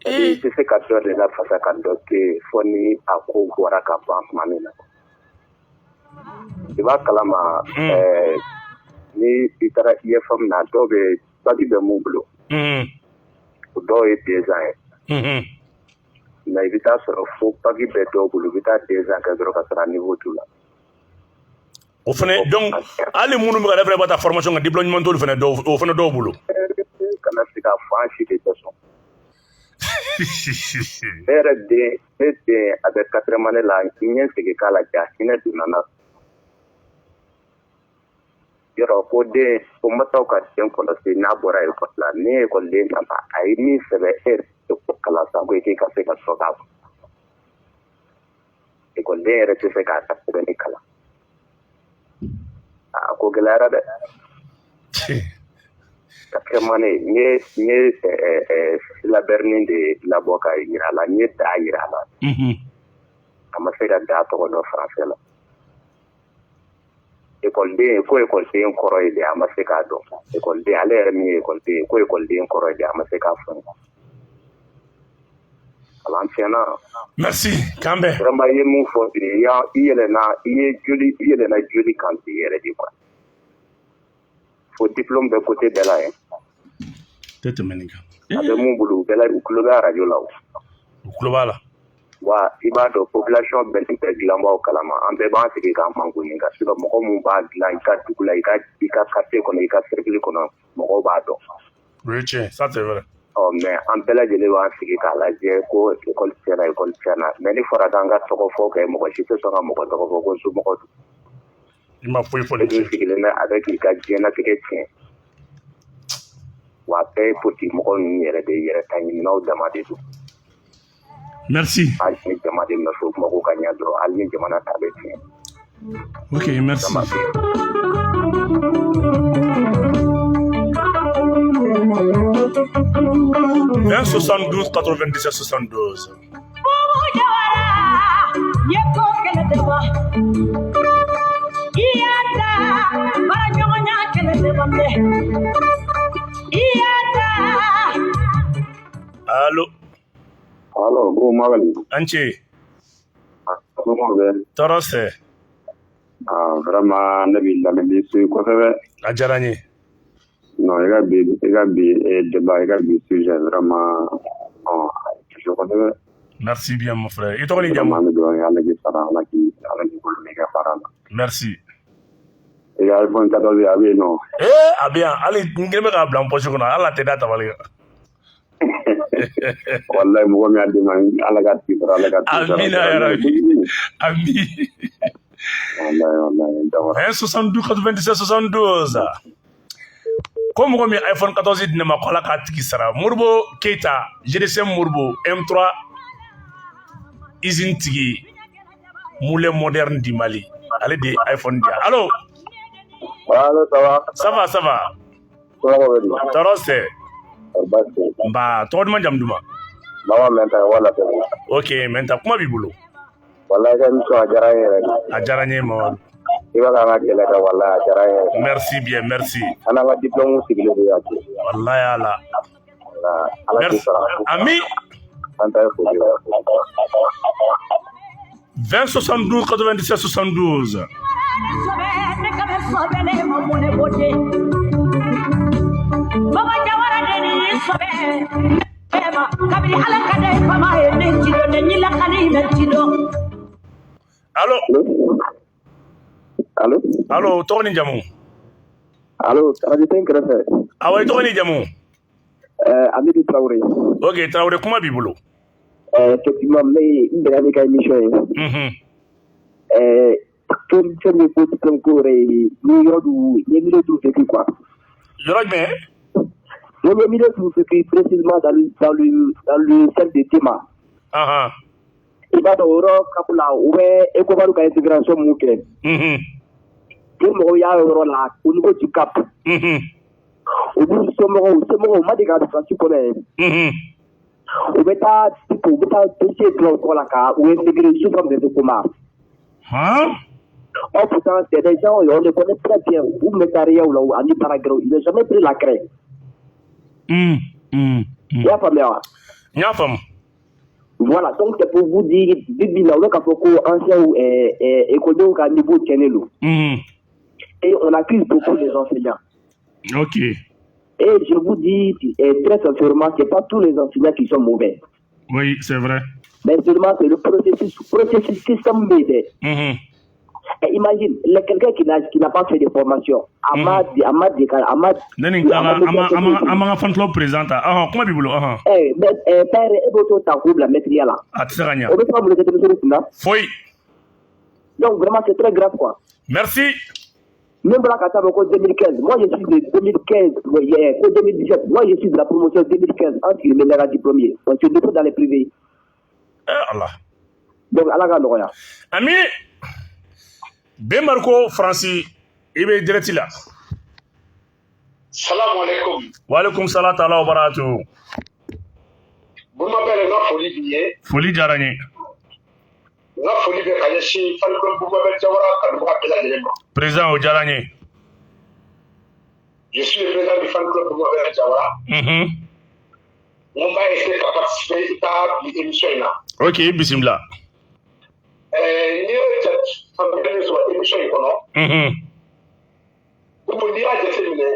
[SPEAKER 7] I tɛ se ka dɔ de lafasa ka dɔ to yen fo ni a ko bɔra ka ban tuma min na. I b'a kalama, ni i taara IFM na, dɔw bɛ bac bɛ mun bolo, o dɔw ye 2 ans ye. Mais i bɛ taa sɔrɔ fo bac bɛ dɔw bolo, i bɛ taa 2 ans kɛ dɔrɔn ka sɔrɔ a niveau t'u la.
[SPEAKER 2] O fɛnɛ, donc hali minnu bɛ ka ne fɛnɛ bɛ taa formation kɛ, diplôme ɲuman t'olu fɛnɛ dɔw, o fɛnɛ dɔw bolo.
[SPEAKER 7] Kana se k'a fɔ, an si de tɛ sɔn. Ne yɛrɛ den, ne den a bɛ quatrième année la, n ye n sigi k'a lajɛ, a hinɛ donna n na. Yɔrɔ ko den ko masaw ka den kɔlɔsi n'a bɔra ekɔli la, ni ekɔliden nana, a ye min sɛbɛn, e yɛrɛ tɛ ko kalan san ko k'i ka se ka sɔrɔ k'a fɔ. Ekɔliden yɛrɛ tɛ se k'a ka sɛbɛnni kalan. A ko gɛlɛyara dɛ. Quatrième année, n ye syllabaire de labɔ ka yira a la, n ye da yira a la. A ma se ka da tɔgɔ dɔn français la. Ekɔliden, ko ekɔliden kɔrɔ ye de, a ma se k'a dɔn. Ekɔliden, ale yɛrɛ min ye ekɔliden ye, ko ekɔliden kɔrɔ ye de, a ma se k'a fɔ. Kalan tiɲɛna.
[SPEAKER 2] Merci, k'an bɛn.
[SPEAKER 7] Vraiment, i ye mun fɔ bi, i yɛlɛnna, i ye joli, i yɛlɛnna joli kan bi yɛrɛ de quoi. Fo diplôme bɛ côté bɛɛ la yen.
[SPEAKER 2] Tɛ tɛmɛ nin kan.
[SPEAKER 7] A bɛ mun bolo, u bɛɛ la, u tulo bɛ arajo la o.
[SPEAKER 2] U tulo b'a la.
[SPEAKER 7] Wa i b'a dɔn, population bɛɛ ni bɛɛ dilanbaw kalama, an bɛɛ b'an sigi k'an mankun ka sinon mɔgɔ mun b'a dilan i ka dugu la, i ka quartier kɔnɔ, i ka cercle kɔnɔ, mɔgɔw b'a dɔn.
[SPEAKER 2] O ye tiɲɛ, ça c'est vrai.
[SPEAKER 7] Ɔ, mais an bɛɛ lajɛlen b'an sigi k'a lajɛ ko école tiɲɛna, école tiɲɛna, mais ni fɔra k'an ka tɔgɔ fɔ kɛ, mɔgɔ si tɛ sɔn ka mɔgɔ tɔgɔ fɔ ko somɔgɔ don.
[SPEAKER 2] I ma foyi fɔ
[SPEAKER 7] E
[SPEAKER 2] nin
[SPEAKER 7] dun
[SPEAKER 2] tiɲɛ.
[SPEAKER 7] Sigilen bɛ a bɛ k'i ka diɲɛlatigɛ tiɲɛ. Wa a bɛɛ ye politique mɔgɔ ninnu yɛrɛ de ye, yɛrɛ ta ɲininaw dama de don.
[SPEAKER 2] Merci.
[SPEAKER 7] Hali ni jama de nɔfɛ, u mago ka ɲɛ dɔrɔn, hali ni jamana ta bɛ tiɲɛ.
[SPEAKER 2] Ok, merci.
[SPEAKER 7] Jama bɛ
[SPEAKER 2] 20 72 97 72.
[SPEAKER 6] Bubu Jawara ye ko kɛlɛ tɛ ban, i y'a ta baara ɲɔgɔnya kɛlɛ tɛ ban dɛ, i y'a ta.
[SPEAKER 2] Allo.
[SPEAKER 4] Allo, bon Magali.
[SPEAKER 2] An ce.
[SPEAKER 4] Somɔgɔw bɛ?
[SPEAKER 2] Tɔɔrɔ tɛ.
[SPEAKER 4] Ah, vraiment, ne b'i lamɛn, b'i suit kosɛbɛ.
[SPEAKER 2] A diyara n ye.
[SPEAKER 4] Non, i ka bi débat, i ka bi sujet, vraiment, bon, a ye touché kosɛbɛ.
[SPEAKER 2] Merci bien, mon frère. I tɔgɔ ni jamu?
[SPEAKER 4] Vraiment, an bɛ dugawu kɛ, Ala k'i sara, Ala k'i bolo mɛn i ka baara la.
[SPEAKER 2] Merci.
[SPEAKER 4] I ka iPhone 14, a bɛ yen nɔ.
[SPEAKER 2] Eh, a bɛ yan, hali n kelen bɛ k'a bila n poche kɔnɔ, hali a tɛ da tabali kan.
[SPEAKER 4] Wallahi, mɔgɔ min y'a d'i ma, Ala k'a tigi sara, Ala k'a tigi sara.
[SPEAKER 2] Amina ya Rabbi. Ami.
[SPEAKER 4] Wallahi, wallahi, Jawara.
[SPEAKER 2] 20 72 97 72. Ko mɔgɔ min ye iPhone 14 di ne ma, ko Ala k'a tigi sara. Moribo Keita, GDCM Moribo, M3 usine tigi, Moulin moderne du Mali. Ale de ye iPhone di yan. Allo.
[SPEAKER 5] Allo, ça va?
[SPEAKER 2] Ça va, ça va.
[SPEAKER 5] Somɔgɔw bɛ di?
[SPEAKER 2] Tɔɔrɔ tɛ.
[SPEAKER 5] Baasi tɛ yen.
[SPEAKER 2] Nba, tɔgɔ duman, jamu duman?
[SPEAKER 5] Mama Mɛnta, wala tɛ.
[SPEAKER 2] Ok, Mɛnta, kuma b'i bolo.
[SPEAKER 5] Wallahi, ka émission a diyara n ye yɛrɛ de.
[SPEAKER 2] A diyara n ye, Mamadu.
[SPEAKER 5] I bɛ k'an ka kɛlɛ kɛ, wallahi, a diyara n ye yɛrɛ.
[SPEAKER 2] Merci bien, merci.
[SPEAKER 5] An n'an ka diplôme sigilen don yan ten.
[SPEAKER 2] Wallahi Ala.
[SPEAKER 5] Wala, Ala k'i
[SPEAKER 2] Merci.
[SPEAKER 5] sara.
[SPEAKER 2] Ami.
[SPEAKER 5] An ta ye foli ye.
[SPEAKER 2] 20 72 97 72.
[SPEAKER 6] Sɔbɛ ne ka bɛ sɔbɛ ne ma mun ne bɔ den Baba Jawara de ni sɔbɛ ne ma kabini Ala ka ne fama ye ne ci dɔn ne ɲila kani ne ci dɔn.
[SPEAKER 2] Allo.
[SPEAKER 5] Allo.
[SPEAKER 2] Allo, tɔgɔ ni jamu?
[SPEAKER 5] Allo, radio tɛ n kɛrɛfɛ.
[SPEAKER 2] Awɔ, i tɔgɔ ni jamu?
[SPEAKER 5] Amidu Traoré.
[SPEAKER 2] Ok, Traoré, kuma b'i bolo.
[SPEAKER 5] Effectivement, n bɛ n bɛnna n'i ka émission ye. Fɛn min ko diplôme ko yɛrɛ ye, ni yɔrɔ du, n ye milieu du vécu quoi.
[SPEAKER 2] Yɔrɔ jumɛn?
[SPEAKER 5] N ye milieu du vécu, précisément dans le cercle de Tema. I b'a dɔn, o yɔrɔ kapu la, u bɛ Ecobank ka intégration mun kɛ. Ni mɔgɔw y'a yɔrɔ la au niveau du cap. Olu somɔgɔw u ma deli ka Faransi kɔnɔ yen. U bɛ taa u bɛ taa dossier dilan u tɔgɔ la ka u intégrer sous forme de document.
[SPEAKER 2] Han?
[SPEAKER 5] Or pourtant, c'est des gens, on les connaît très bien. U bɛ taa la ani baara, ils n'ont jamais pris la craie. I y'a faamuya wa?
[SPEAKER 2] N y'a faamu.
[SPEAKER 5] Voilà, donc c'est pour vous dire, bi bi in na, olu k'a fɔ ko anciens écoles ka niveau tiɲɛnen don. Et on accuse beaucoup les enseignants. Et je vous dis très sincèrement, c'est pas tous les enseignants qui sont mauvais.
[SPEAKER 2] Oui, c'est vrai.
[SPEAKER 5] Mais seulement c'est le processus système B. Et imagine, quelqu'un qui n'a pas fait de formation, a ma
[SPEAKER 2] Ne ni an ma ka fan club président ta. Ɔhɔn, kuma b'i bolo, ɔhɔn.
[SPEAKER 5] Eh, mais père, e b'o t'o ta k'o bila maîtrise la.
[SPEAKER 2] A tɛ se ka ɲa.
[SPEAKER 5] O bɛ se ka mun kɛ denmisɛnninw kunna?
[SPEAKER 2] Foyi.
[SPEAKER 5] Donc vraiment, c'est très grave quoi.
[SPEAKER 2] Merci.
[SPEAKER 5] Min bɔra ka taa fɔ ko 2015, moi je suis de 2015, ouais, ko 2017, moi je suis de la promotion 2015, an sigilen bɛ ne ka diplôme ye. On se dépose dans les privés.
[SPEAKER 2] Eh Allah.
[SPEAKER 5] Donc Ala ka nɔgɔya.
[SPEAKER 2] Ami. Ben Marco Franci, i bɛ direct la.
[SPEAKER 8] Salamu alaikum.
[SPEAKER 2] Wa alaikum salam taala wa barakatuh.
[SPEAKER 8] Buma bɛɛ, n ka foli b'i ye.
[SPEAKER 2] Foli diyara n ye.
[SPEAKER 8] N ka foli bɛ ka ɲɛsin fan club Bubakari Jawara kanubaga bɛɛ lajɛlen ma.
[SPEAKER 2] Président, o diyara n ye.
[SPEAKER 8] Je suis le président du fan club Bubakari Jawara. N ko n b'a essayer ka participer i ka bi émission in na.
[SPEAKER 2] Ok, i bisimila.
[SPEAKER 8] N'i ye faamuyali min sɔrɔ émission in kɔnɔ, Bubu, n'i y'a jateminɛ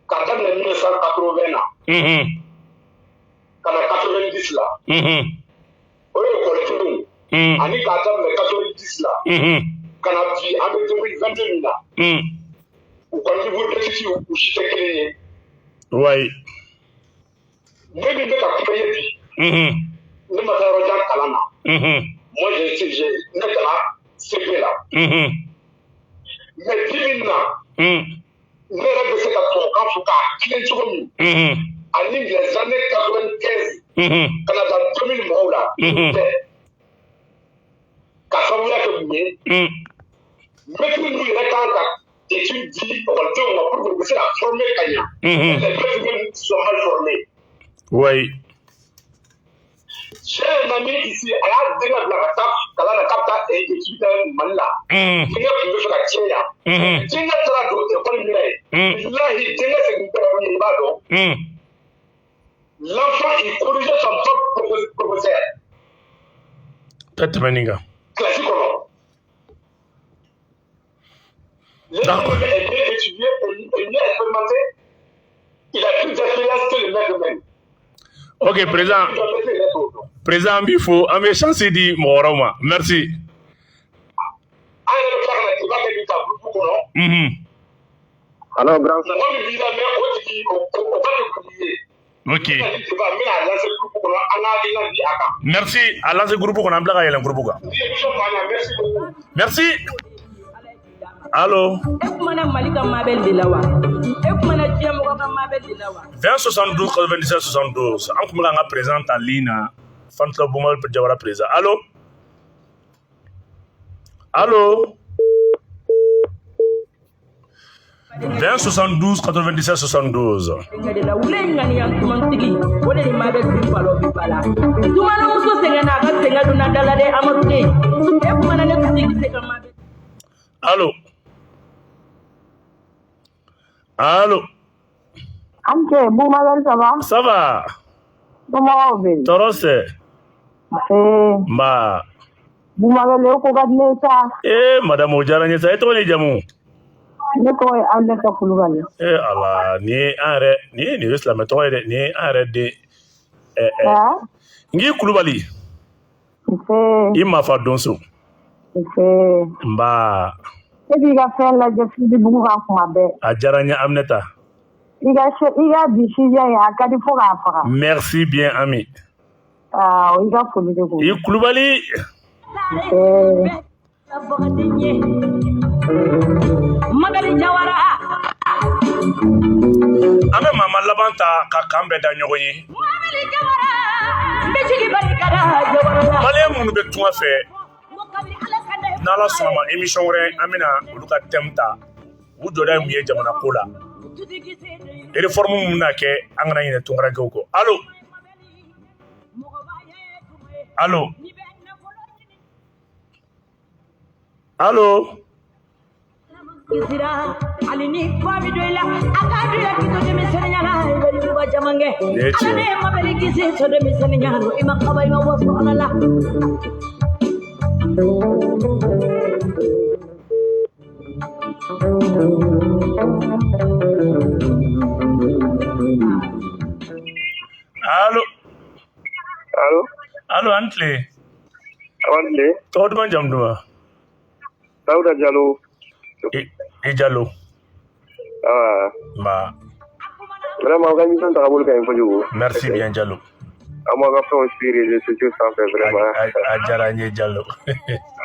[SPEAKER 8] k'a daminɛ 1980 na, ka na 90 la, o ye ekɔlidenw, ani k'a daminɛ 90 la ka na bi, an bɛ 2022 min na, u ka niveau d'étude, u si tɛ kelen ye. Ne min bɛ ka kuma ye bi, ne ma taa yɔrɔ jan kalan na. Moi, ne kalan CP la. Mais bi bi in na, ne yɛrɛ bɛ se ka tubabukan fɔ k'a tilen cogo min, ani les années 95 ka na taa 2000 mɔgɔw la tɛ, ka sababuya kɛ mun ye? Maître ninnu yɛrɛ kan ka étude di ekɔlidenw ma pour que u bɛ se ka former ka ɲa. Les maîtres même sont mal formés. J'ai un ami ici, a y'a denkɛ bila ka taa kalan na k'a bɛ taa étude kɛ Mali la. Denkɛ tun bɛ fɛ ka tiɲɛ yan. Denkɛ taara don école min na yen. Bilahi, denkɛ segin tɛ min ye, i b'a dɔn. L'enfant, il corrigeait son propre professeur.
[SPEAKER 2] Tɛ tɛmɛ nin kan.
[SPEAKER 8] Classe kɔnɔ. L'élève est mieux étudié, est mieux expérimenté. Il a plus d'expérience que le maître même.
[SPEAKER 2] Ok, président. Président, an b'i fo, an bɛ chance di mɔgɔ wɛrɛw ma. Merci.
[SPEAKER 8] An yɛrɛ bɛ tila ka na débat kɛ nin kan groupe kɔnɔ.
[SPEAKER 7] Alors, grand frère.
[SPEAKER 8] Mɔgɔ min b'i lamɛn, o tigi o ka kɛ kun ye.
[SPEAKER 2] Ok.
[SPEAKER 8] N bɛna nin débat, n bɛna a lancer groupe kɔnɔ, an ka hakilina di a kan.
[SPEAKER 2] Merci. A lancer groupe kɔnɔ, an bila ka yɛlɛn groupe kan.
[SPEAKER 8] Ni émission banna, merci beaucoup.
[SPEAKER 2] Merci. Allo.
[SPEAKER 6] E kumana Mali ka mabɛl de la wa? E kumana diɲɛ mɔgɔ ka mabɛl de la wa?
[SPEAKER 2] 20 72 97 72. An tun bɛ k'an ka président ta ligne na. Fan club Boubacar Jawara président. Allo. Allo. 20 72 97 72.
[SPEAKER 6] Denkɛ de la wule ŋaniya tumantigi, o de ni mabɛl bi balo bi bala. Tumanamuso sɛgɛnna, a ka sɛgɛn donna da la dɛ, Amadu den. E kumana ne kuntigi se ka mabɛl.
[SPEAKER 2] Allo. Allo.
[SPEAKER 3] An cɛ, Boubacar, ça va?
[SPEAKER 2] Ça va.
[SPEAKER 3] Somɔgɔw bɛ yen?
[SPEAKER 2] Tɔɔrɔ tɛ.
[SPEAKER 3] Nse.
[SPEAKER 2] Nba.
[SPEAKER 3] Boubacar, e ko ka di ne ye sa.
[SPEAKER 2] Eh, madame, o diyara n ye sa. E tɔgɔ ni jamu?
[SPEAKER 3] Ne tɔgɔ ye Aminata Kulubali.
[SPEAKER 2] Eh Ala, nin ye an yɛrɛ, nin ye silamɛ tɔgɔ ye dɛ. Nin ye an yɛrɛ den. Eh, eh. N k'i Kulubali.
[SPEAKER 3] Nse.
[SPEAKER 2] I mafa donso.
[SPEAKER 3] Nse.
[SPEAKER 2] Nba.
[SPEAKER 3] E b'i ka fɛn lajɛ Facebook kan kuma bɛɛ.
[SPEAKER 2] A diyara n ye, Aminata.
[SPEAKER 3] I ka bi sujet in, a ka di fo k'a faga.
[SPEAKER 2] Merci bien, Ami.
[SPEAKER 3] Ah, i ka foli de ko.
[SPEAKER 2] I Kulubali.
[SPEAKER 3] Nse.
[SPEAKER 6] Mabɛli Jawara.
[SPEAKER 2] An bɛ maa laban ta ka kan bɛɛ da ɲɔgɔn ye.
[SPEAKER 6] Mabɛli Jawara. N bɛ jigi barika da Jawara la.
[SPEAKER 2] Malien minnu bɛ tunga fɛ, n'Ala sɔnna ma, émission wɛrɛ, an bɛna olu ka thème ta. U jɔda ye mun ye jamana ko la? Réforme mun bɛna kɛ, an kana ɲinɛ tunkarankew kɔ. Allo. Allo. Allo.
[SPEAKER 6] Kisira hali ni fa bɛ don i la, a ka don i la k'i to denmisɛnninya la, i bɛ yuguba caman kɛ.
[SPEAKER 2] Nin ye tiɲɛ
[SPEAKER 6] Ala
[SPEAKER 2] ye.
[SPEAKER 6] ne ye mabɛli kisi to denmisɛnninya la, i ma kaba, i ma waso Ala la.
[SPEAKER 2] Allo.
[SPEAKER 7] Allo.
[SPEAKER 2] Allo, an tile.
[SPEAKER 7] Aw ni tile.
[SPEAKER 2] Tɔgɔ duman, jamu duman?
[SPEAKER 7] Dawuda Jalo.
[SPEAKER 2] I Jalo.
[SPEAKER 7] Ah.
[SPEAKER 2] Nba.
[SPEAKER 7] Vraiment, aw ka émission tagabolo ka ɲi kojugu.
[SPEAKER 2] Merci bien, Jalo.
[SPEAKER 7] An b'aw ka fɛnw suivre réseaux sociaux sanfɛ vraiment.
[SPEAKER 2] A diyara n ye, Jalo.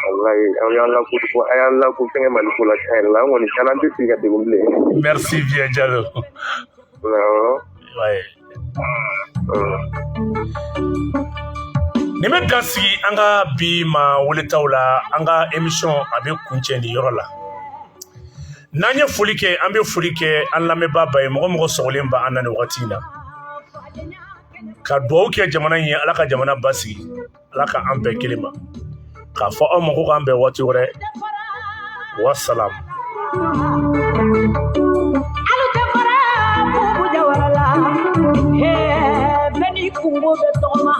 [SPEAKER 7] Wallahi, aw y'an lako, a y'an lako fɛngɛ Mali ko la tiɲɛ yɛrɛ la. An kɔni tiɲɛna, an tɛ sigi ka degun bilen.
[SPEAKER 2] Merci bien, Jalo.
[SPEAKER 7] Awɔ.
[SPEAKER 2] Ouais. Nin bɛ dan sigi an ka bi ma weletaw la. An ka émission, a bɛ kuncɛ nin yɔrɔ la. N'an ye foli kɛ, an bɛ foli kɛ an lamɛnbaa ba ye, mɔgɔ mɔgɔ sɔgɔlen b'an na nin wagati in na, ka dugawu kɛ jamana in ye. Ala ka jamana basigi, Ala ka an bɛɛ kelen ma. K'a fɔ aw ma ko k'an bɛn waati wɛrɛ. Wasalam.
[SPEAKER 6] Alu tɛ fara Bubu Jawara la. Bɛɛ n'i kungo bɛ tɔgɔma.